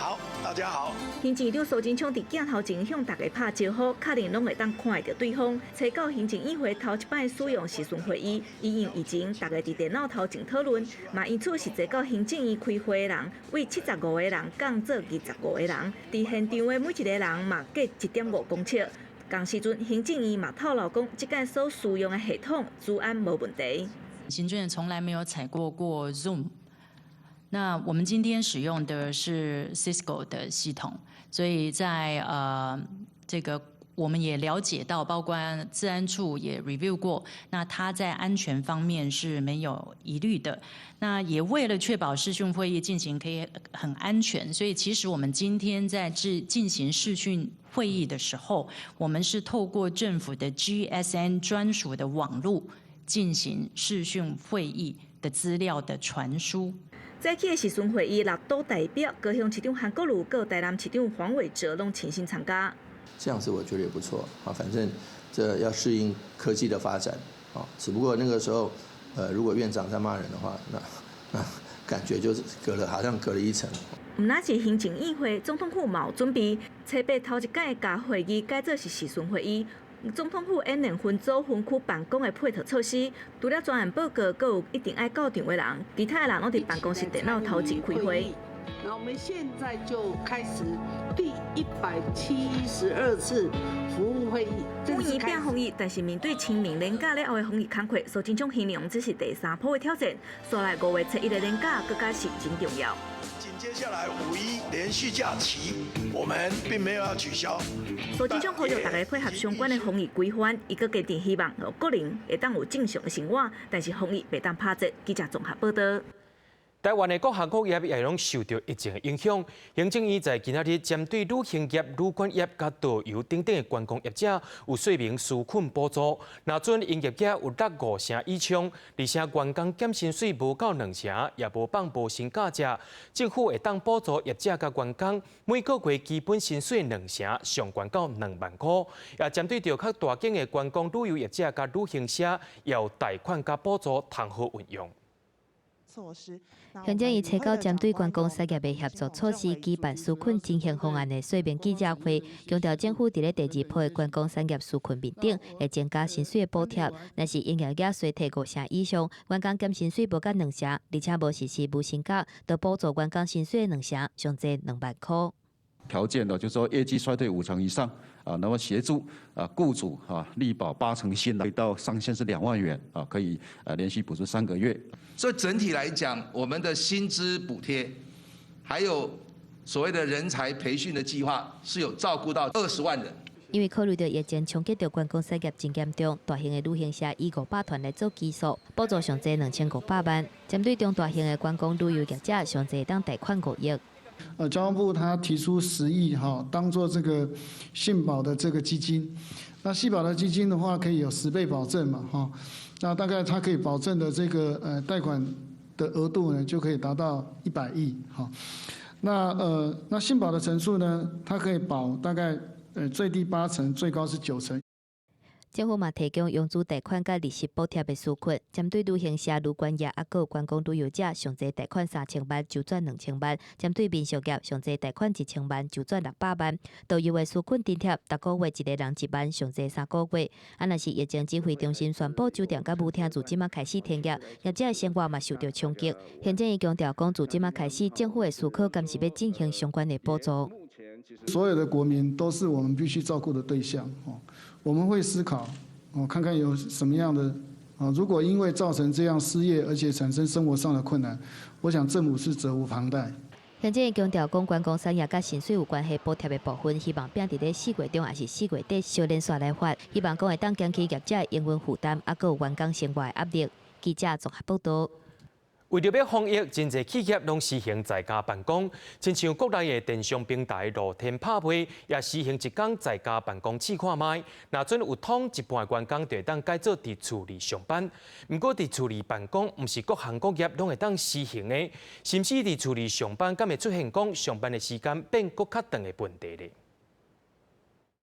S20: 好，大家好。
S21: 行政院長蘇貞昌佇鏡頭前向大家拍招呼，確認攏會當看會著對方。初九行政院會頭一擺使用視訊會議，因應疫情，大家佇電腦頭前討論，嘛因此是坐到行政院開會的人，為75個人降做25個人。佇現場的每一個人嘛隔1.5公尺。仝時陣，行政院嘛透露講，這擺所使用的系統資安無問題。
S26: 行政院從來沒有採購過 Zoom。那我們今天使用的是 Cisco 的系統，所以在這個我們也了解到，包括資安處也 review 過，那它在安全方面是沒有疑慮的。那也為了確保視訊會議進行可以很安全，所以其實我們今天在進行視訊會議的時候，我們是透過政府的 GSN 專屬的網路進行視訊會議的資料的傳輸。
S21: 早起的視訊會議，六都代表高雄市長韓國瑜、佮台南市長黃偉哲攏親身參加。
S27: 這樣子我覺得也不錯啊，反正這要適應科技的發展啊。只不過那個時候，如果院長在罵人的話，那感覺就是隔了，好像隔了一層。
S21: 毋但是行政院會，總統府嘛有準備，初八頭一擺共會議改做是視訊會議。總統府演練分組分區辦公的配套措施，除了專案報告，閣有一定愛到場的人，其他的人攏佇辦公室電腦頭前開會。
S28: 那我們現在就開始第172次服務會議。
S21: 每年拼防疫，但是面對清明連假了後的防疫工課，蘇貞昌形容這是第三波的挑戰。紲來5月初1的連假，閣較是真重要。
S20: 緊接下來五一連續假期，我們並沒有要取消。
S21: 蘇貞昌呼籲大家配合相關的防疫規範，伊閣堅定希望國人會當有正常的生活，但是防疫袂當拍折。記者綜合報導。
S1: 台灣的各行各業也攏受著疫情的影響。行政院在今仔日針對旅行業、旅館業佮導遊等等的觀光業者，有說明紓困補助。若準營業額有達五成以上，而且員工減薪水無夠兩成，也無放無薪假者，政府會當補助業者佮員工每個月基本薪水兩成，上懸到2萬箍。也針對著較大間的觀光旅遊業者佮旅行社，也有貸款佮補助通好運用。
S23: 措施。
S2: 行政院初九針對觀光產業的協助措施舉辦紓困振興方案的說明記者會，強調政府佇咧第二波的觀光產業紓困面頂，會增加薪水的補貼。若是營業額衰退五成以上，員工減薪水無夠兩成，而且無實施無薪假，就補助員工薪水兩成，上濟2萬箍。
S29: 條件呢，就是說業績衰退五成以上啊，那麼協助啊僱主啊力保八成薪，到上限是2萬元啊，可以連續補助3個月。
S30: 所以整體來講，我們的薪資補貼，還有所謂的人才培訓的計劃，是有照顧到20萬人。
S2: 因為考慮到疫情衝擊著觀光產業真嚴重，大型的旅行社以500團來做基數，補助上濟2500萬。針對中大型的觀光旅遊業者，上濟當貸款5億。
S6: 交通部他提出10億哈，當做這個信保的這個基金。那信保的基金的話，可以有10倍保證嘛，哈。那大概它可以保證的這個貸款的額度呢，就可以達到100億，哈。那信保的成數呢，它可以保大概最低8成，最高是9成。
S2: 政府嘛提供融資貸款佮利息補貼的紓困，針對旅行社、旅館業抑閣觀光旅遊者，上濟貸款3000萬，周轉2000萬；針對民宿業，上濟貸款1000萬，周轉600萬。導遊的紓困津貼，逐個月一个人1萬，上濟3個月。啊，若是疫情指揮中心宣布酒店佮舞廳自這馬開始停業，業者的生活嘛受著衝擊。行政院強調講，自這馬開始，政府會思考敢是欲進行相關的補助。
S6: 所有的國民都是我們必須照顧的對象，哦。我們會思考，哦，看看有什麼樣的，啊，如果因為造成這樣失業，而且產生生活上的困難，我想政府是責無旁貸。
S2: 行政院強調講，觀光產業佮薪水有關係補貼的部分，希望拚佇咧4月中抑是4月底小連續來發，希望講會當減輕業者的營運負擔，抑閣有員工生活的壓力。記者綜合報導。
S1: 為著欲防疫，真濟企業攏實行在家辦公，親像國內的電商平台露天拍賣，也實行一工在家辦公試看覓。若準有通一半員工就會當改做佇厝裡上班。毋過佇厝裡辦公，毋是各行各業攏會當實行的，甚至佇厝裡上班，敢會出現講上班的時間變閣較長的問題咧？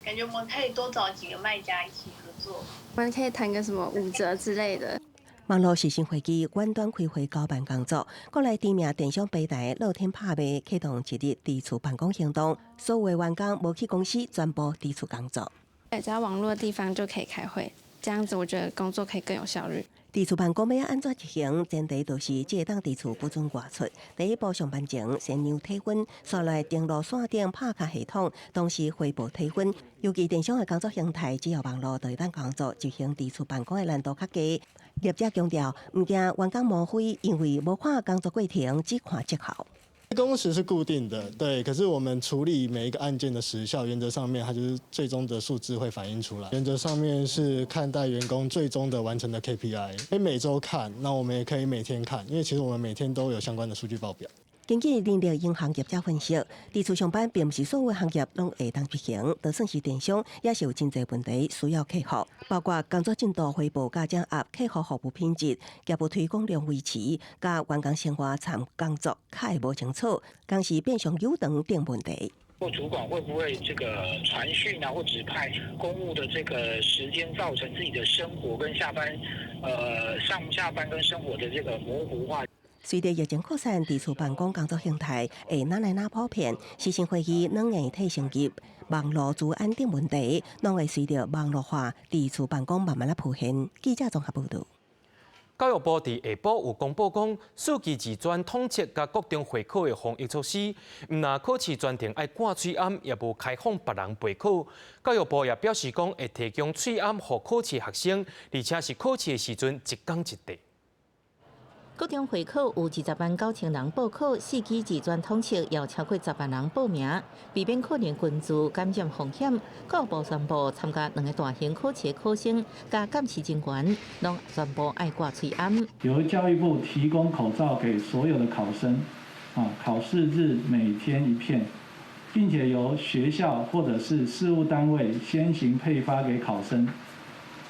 S7: 感覺我們可以多找幾個賣家一起合作，
S8: 我們可以談個什麼5折之類的。
S9: 網路視訊會議遠端開會交辦工作，國內知名電商平台樂天拍賣啟動一日佇厝辦公行動，所有員工無去公司，全部佇厝工作。
S8: 只要網絡的地方就可以開會，這樣子我覺得工作可以更有效率。
S9: 佇厝辦公欲按怎執行？前提就是這會當佇厝不准外出。第一步上班前先量體溫，紲來登錄線頂拍卡系統，同時匯報體溫。尤其電商的工作形態，只要網路就會當工作，執行佇厝辦公的難度較低。業者強調，毋驚員工摸灰，因為無看工作過程，只看績效。
S10: 工時是固定的，對。可是我們處理每一個案件的時效，原則上面，它就是最終的數字會反映出來。原則上面是看待員工最終的完成的 KPI，可以每週看，那我們也可以每天看，因為其實我們每天都有相關的數據報表。
S9: 根據人力銀行業者分析，佇厝上班並毋是所有行業攏會當執行，就算是電商，也是有真濟問題需要克服，包括工作進度匯報佮掌握、客戶服務品質、業務推廣量維持，佮員工生活參工作較會無清楚，同時變相有長等問題。
S11: 或主管會不會這個傳訊啊，或指派公務的這個時間，造成自己的生活跟下班，上下班跟生活的這個模糊化？
S9: 隨著疫情擴散，佇厝辦公工作形態會愈來愈普遍。視訊會議、軟硬體升級、網路資安等問題，攏會隨著網路化佇厝辦公慢慢仔浮現。記者綜合報導。
S1: 教育部佇下晡有公布講，四級自專統測佮國中會考的防疫措施，毋但考試全程愛掛喙罨，也無開放別人陪考。教育部也表示講，會提供喙罨予考試學生，而且是考試的時陣一工一塊。
S17: 國中會考有20萬9千人報考，四級自專統測有超過10萬人報名，避免可能群聚感染風險。教育部宣布，參加兩个大型考試的考生佮監視人員，攏全部愛掛喙罨。
S12: 由教育部提供口罩給所有的考生，啊，考試日每天一片，並且由學校或者是事務單位先行配發給考生。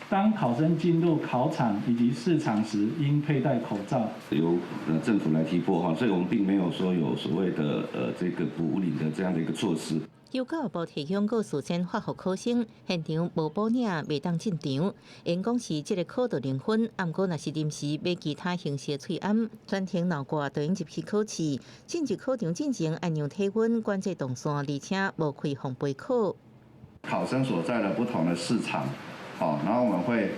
S12: 當考生進入考場以及試場時，應佩戴口罩。
S13: 由政府來提撥哈，所以我們並沒有說有所謂的這個補領的這樣的一個措施。
S17: 由教育部提供閣事先發予考生，現場無補領袂當進場。𪜶講是這个考著零分，毋過若是臨時買其他形式的喙罨，全程留掛就用入去考試。進入考場進前愛量體溫、管制動線，而且無開放陪考。
S14: 考生所在的不同的試場。好，然後我們會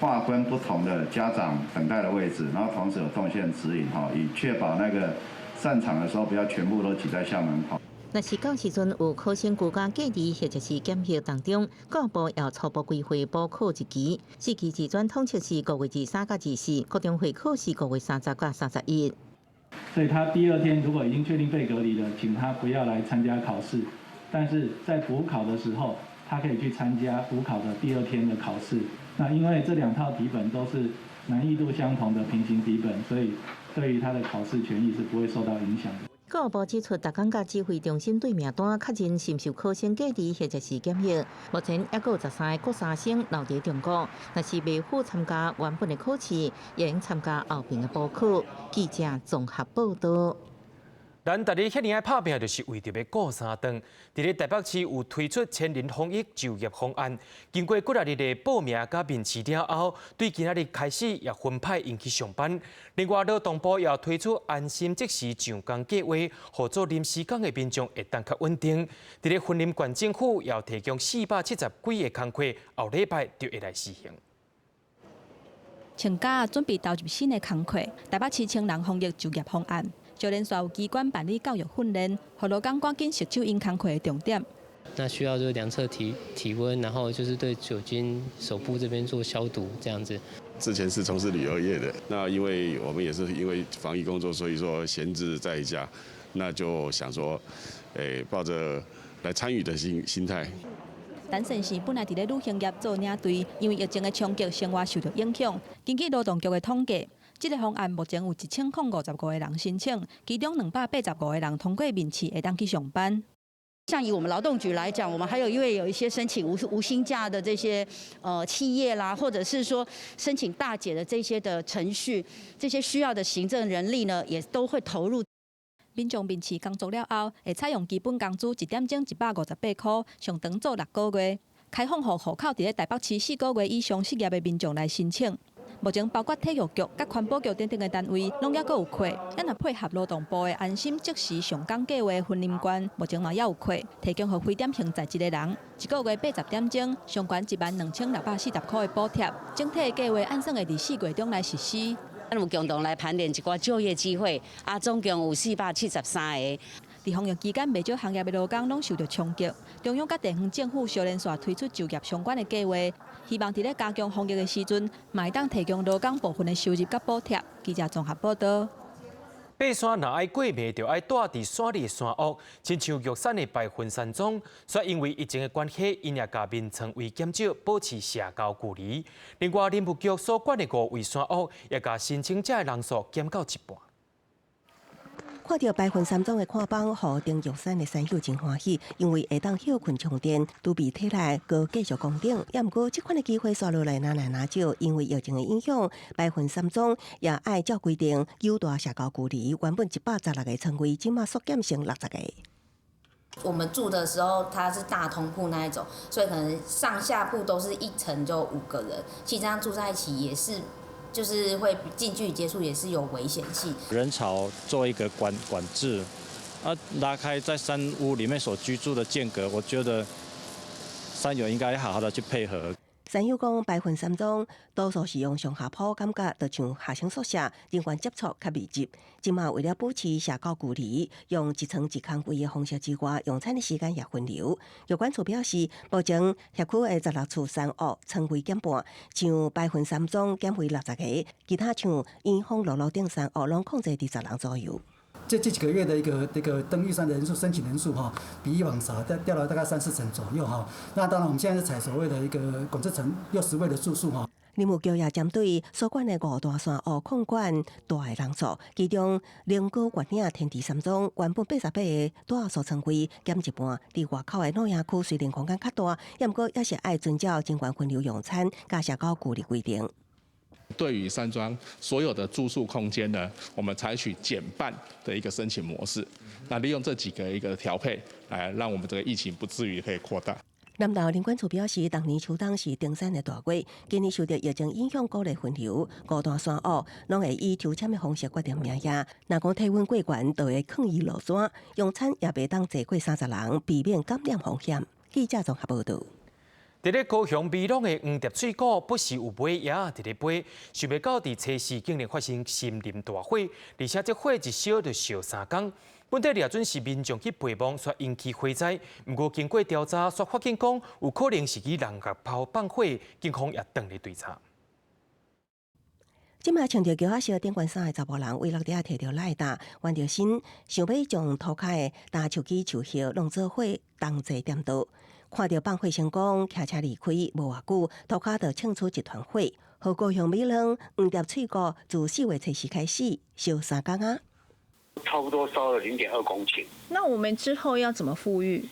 S14: 劃分不同的家長等待的位置，然後同時有動線指引，哈，以確保那個散場的時候不要全部都擠在校門口。
S17: 若是到時陣有考生居家隔離或者是檢疫當中，教育部也初步規劃補考日期。四級自專統測是5月23佮24，國中會考是5月30佮31。
S12: 所以他第二天如果已經確定被隔離了，請他不要來參加考試，但是在補考的時候，他可以去參加補考的第二天的考試。那因為這兩套題本都是難易度相同的平行題本，所以對於他的考試權益是不會受到影響的。
S17: 教育部指出，逐工佮指揮中心對名單確認是毋是有考生隔離或者是檢疫。目前猶閣有13個國三生留佇中國，若是袂赴參加原本的考試，會用參加後面的補考。記者綜合報道。
S1: 咱逐日遐爾愛拍拚，就是為著欲顧三頓。佇咧台北市有推出千人防疫就業方案，經過幾若日的報名佮面試了後，對今仔日開始也分派𪜶去上班。另外，勞動部也推出安心即時上工計畫，予做臨時工的民眾會當較穩定。佇咧雲林縣政府也提供470幾个工課，後禮拜就會來施行。
S23: 穿甲準備投入新的工課，台北市千人防疫就業方案。就連煞有機關辦理教育訓練，予勞工趕緊熟手𪜶工課的重點。
S3: 那需要就量測體溫，然後就是對酒精手部這邊做消毒，這樣子。
S4: 之前是從事旅遊業的，那因為我們也是因為防疫工作，所以說閒置在家，那就想說，抱着來參與的心態。
S23: 陳先生本來佇咧旅行業做領隊，因為疫情的衝擊，生活受著影響。根據勞動局的統計，這個方案目前有1055個人申請，其中285個人通過面試，會當去上班。
S5: 像以我們勞動局來講，我們還有因為有一些申請無薪假的這些企業啦，或者是說申請大減的這些的程序，這些需要的行政人力呢，也都會投入。
S23: 民眾面試工作了後，會採用基本工資一點鐘158塊，上長做6個月，開放予戶口佇咧台北市4個月以上失業的民眾來申請。目前包括體育局、佮環保局等等的單位，攏猶閣有缺。咱若配合勞動部的安心即時上工計畫，雲林縣目前嘛猶有缺，提供予非典型在職的人，一個月80點鐘，上懸12,640塊的補貼。整體的計畫按算會佇4月中來實施。
S15: 咱有共同來盤點一寡就業機會，啊，總共有473個。
S23: 佇防疫期間，袂少行業的勞工攏受著衝擊。中央佮地方政府相連續推出就業相關的計劃，希望佇咧加強防疫的時陣，嘛會當提供勞工部分的收入佮補貼。記者綜合報道。
S1: 爬山若愛過暝，就愛蹛佇山裡的山屋，親像玉山的白雲山莊。煞因為疫情的關係，𪜶也共眠床位減少，保持社交距離。另外，林務局所管的五位山屋，也共申請者的人數減到一半。
S9: 看著白雲山莊的看板，予登玉山的山友真歡喜，因為會當歇睏充電，準備體力閣繼續攻頂。也毋過，這款的機會煞落來若來若少，因為疫情的影響，白雲山莊也愛照規定有大社交距離，原本116個床位，這馬縮減成60個。
S16: 我們住的時候，它是大通鋪那一種，所以可能上下鋪都是一層就5個人，其實這樣住在一起也是。就是會近距離接觸，也是有危險性。
S18: 人潮做一個管制，啊，拉開在山屋裡面所居住的間隔，我覺得山友應該好好的去配合。
S9: 山友講，白雲山莊多數是用上下鋪，感覺就像學生宿舍，人員接觸較密集。這馬為了保持社交距離，用一床一空位的方式之外，用餐的時間也分流。玉管處表示，目前轄區的16處山屋床位減半，像白雲山莊減為60個，其他像圓方羅路頂山屋攏控制佇10人左右。
S19: 這幾個月的一個這個登玉山的人數申請人數哈，比以往少，掉了大概三四成左右哈。那當然，我們現在是採所謂的一個管制層60位的住宿哈。
S9: 林務局也針對所管的五大山屋控管蹛的人數，其中龍高月嶺天池山莊原本88個蹛數床位減一半，佇外口的露營區雖然空間較大，也毋過也是愛遵照人員分流用餐佮社交距離規定。
S22: 對於山莊所有的住宿空間呢，我們採取減半的一個申請模式，那利用這幾個一個調配，來讓我們這個疫情不至於可以擴大。
S9: 南投林管處表示，逐年秋冬是登山的大月，今年受著疫情影響，鼓勵分流，五大山屋攏會以抽籤的方式決定名額。若講體溫過懸，就會勸伊落山。用餐也袂當坐過30人，避免感染風險。記者綜合報導。
S1: 佇咧高雄美濃的黃蝶水谷，不時有尾鷗佇咧飛，想袂到佇初四竟然發生森林大火，而且這火一燒就燒3工。本底掠準是民眾去陪墓，煞引起火災。毋過經過調查，煞發現講有可能是去人共拋放火，警方也當咧追查。
S9: 這馬穿著橋仔燒頂懸衫的查埔人，為落地仔提著賴打，彎著身，想欲將塗跤的焦樹枝樹葉攏做伙同齊點著。看著放火成功，騎車離開，無偌久，塗跤就衝出一團火。予高雄美濃黃蝶水谷自4月初四開始燒3工啊！
S6: 差不多燒了0.2公頃。
S20: 那我們之後要怎麼復育？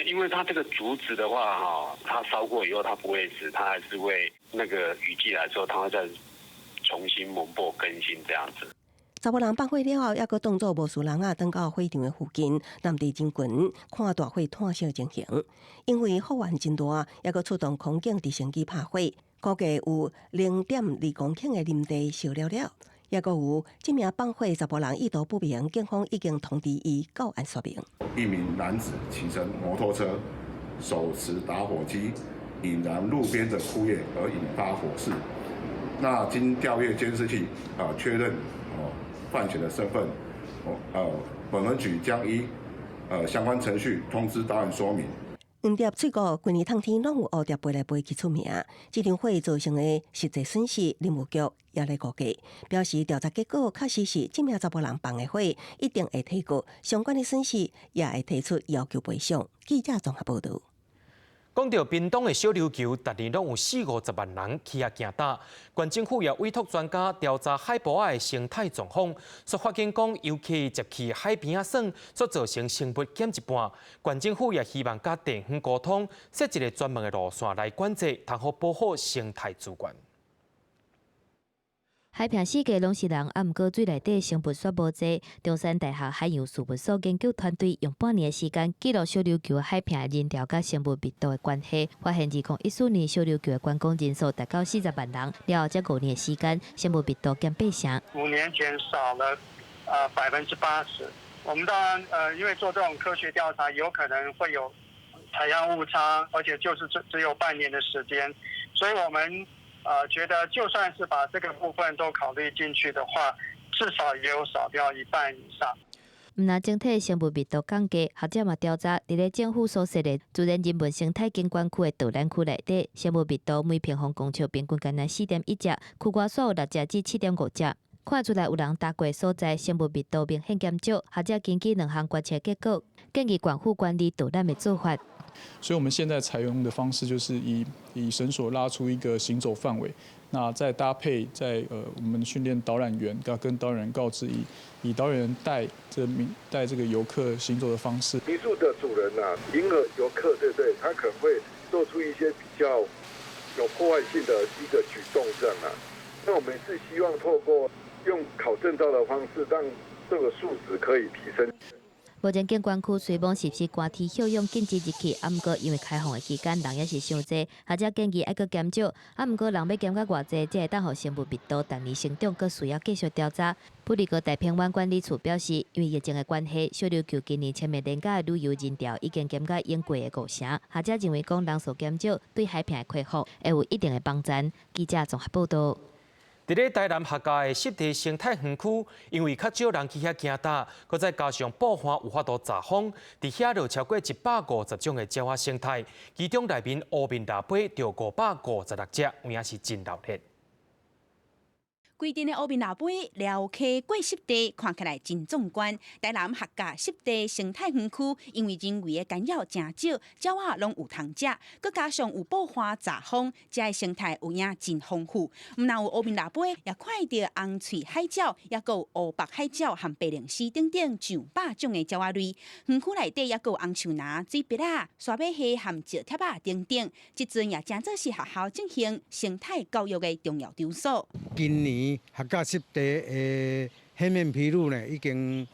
S6: 因為它這個竹子的話，哈，它燒過以後它不會死，它還是會那個雨季來之後，它會再重新萌播更新這樣子。
S9: 查某人放火了後，猶閣當做無事人仔，轉到火場的附近，站佇人群看大火湠燒情形。因為火源真大，猶閣出動空警直升機拍火，估計有0.2公頃的林地燒了了。猶閣有這名放火查埔人意圖不明，警方已經通知伊到案說明。
S21: 一名男子騎乘摩托車，手持打火機，引燃路邊的枯葉而引發火勢。那經調閱監視器啊，確認哦犯嫌的身份，哦，本分局將依相關程序通知到案說明。
S9: 黃蝶翠谷規年冬天攏有烏蝶飛來飛去出名，這場火造成的實際損失，林務局也咧估計，表示調查結果確實是這名查埔人放的火，一定會提告相關的損失，也會提出要求賠償。記者綜合報導。
S1: 講到屏東的小琉球，逐年攏有四五十萬人去遐行踏。縣政府也委託專家調查海埔仔的生態狀況，所發現講遊客入去海邊仔耍，所造成生物減一半。縣政府也希望佮地方溝通，設一个專門的路線來管制，通好保護生態資源。
S2: 海坪四界攏是人，啊，毋過水內底生物煞無濟。中山大學海洋事務所研究團隊用半年的時間記錄小琉球海坪人潮佮生物密度的關係，發現2014年小琉球的觀光人數達到40萬人，了後才5年的時間，生物密度減八成。
S24: 5年前少了80%。我們當然因為做這種科學調查，有可能會有採樣誤差，而且就是只有半年的時間，所以我們覺得就算是把這個部分都考慮進去的話，至少也有少掉一半以上。
S2: 毋但整體生物密度降低，學者嘛調查，佇咧政府所設的自然人文生態景觀區的導覽區內底，生物密度每平方公尺平均干焦4.1隻，區外煞有6隻至7.5隻。看出來有人踏過所在，生物密度明顯減少。學者根據兩項觀測結果，建議縣府管理導覽的做法。
S25: 所以，我們現在採用的方式就是以繩索拉出一個行走範圍，那再搭配在我們訓練導覽員，要跟導覽員告知以導覽員帶這個遊客行走的方式。
S26: 民宿的主人啊，迎合遊客，對不對？他可能會做出一些比較有破壞性的一個舉動，這樣啊。那我們是希望透過用考證照的方式，讓這個素質可以提升。
S2: 目前景觀區雖罔實施寒天歇養禁止入去，啊，毋過因為開放的期間人猶是傷濟，學者建議愛閣減少。啊，毋過人欲減到偌濟，才會當予生物密度逐年成長，閣需要繼續調查。埔里高大平灣管理處表示，因為疫情的關係，小琉球今年清明連假的旅遊人潮已經減甲往過的五成。學者認為講人數減少對海坪的恢復會有一定的幫助。記者綜合報導。
S1: 佇咧台南客家的濕地生態園區，因為較少人去遐行踏，閣再加上埔旱有法度閘風，佇遐就超過150種的鳥仔生態，其中內面烏面蜊飛就556隻，有影是真熱鬧。
S27: 規陣的烏面蜊飛寮溪過濕地，看起來真壯觀。台南客家濕地生態園區，因為人為的干擾誠少，鳥仔攏有通食，閣加上有埔旱閘風，遮的生態有影真豐富。毋但有烏面蜊飛，也看著紅喙海鳥，猶閣有烏白海鳥和白鷺鷥等等上百種的鳥仔類。園區內底猶閣有紅樹林、水筆仔、沙尾蝦和石帖仔等等。這陣也誠做是學校進行生態教育的重要場所。
S28: 今年客家濕地的黑面琵鷺呢，已經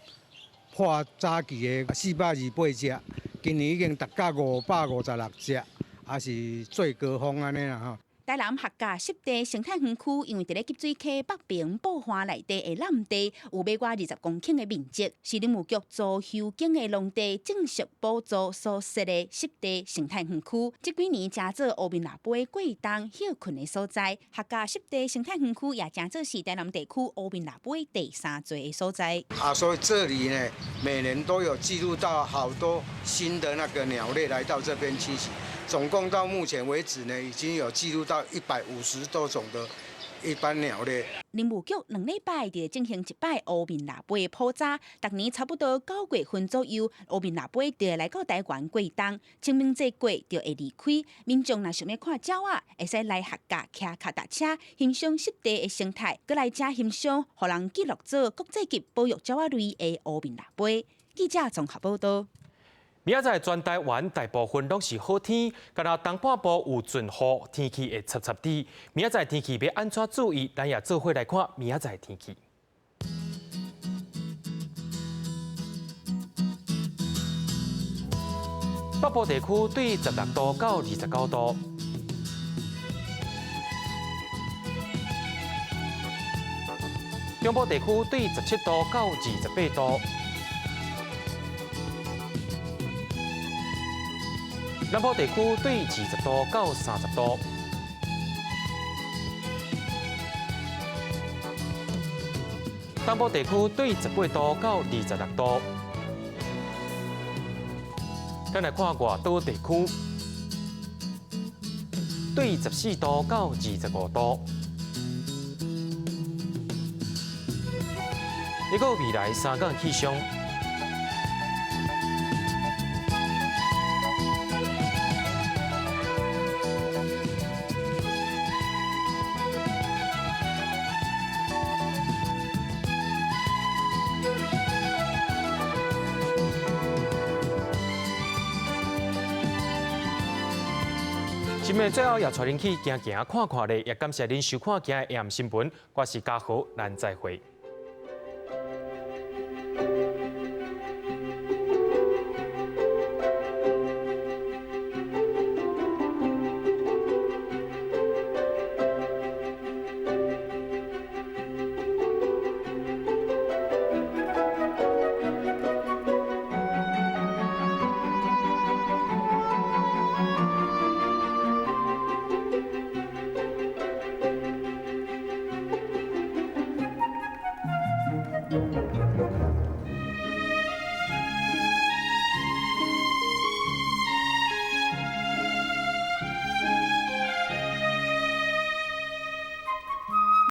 S28: 破早期的428隻，今年已經達到556隻，也是最高峰按呢啦吼。
S27: 台南客家濕地生態園區，因為佇咧急水溪北爿埔旱內底的濫地，有欲外20公頃的面積，是林務局租休耕的農地種植補助所設的濕地生態園區。這幾年誠做烏面蜊飛過冬歇睏的所在。客家濕地生態園區也誠做是台南地區烏面蜊飛第三濟的所在。
S28: 啊，所以這裡呢，每年都有記錄到好多新的那個鳥類來到這邊棲息。總共到目前為止呢，已經有記錄到150多種的一般鳥類。
S27: 林務局兩禮拜就會進行一擺烏面蜊的普查，逐年差不多9月份左右，烏面蜊就會來到台灣過冬，清明節過就會離開。民眾若想欲看鳥仔，會使來客家騎跤踏車欣賞濕地的生態，閣來遮欣賞，予人記錄做國際級保育鳥仔類的烏面蜊。記者綜合報導。
S1: 明仔載全台灣大部分攏是好天，干焦東半部有陣雨，天氣會濕濕的。明仔載天氣欲按怎注意？咱也做伙來看明仔載天氣。北部地區對16度到29度。中部地區對17度到28度。南部地區對20度到30度。東部地區對18度到26度。咱來看外島地區，對14度到25度。一個未來三天氣象。新聞最後也帶恁去行行看看咧，也感謝恁收看今日 AM 新聞，我是嘉豪，咱再會。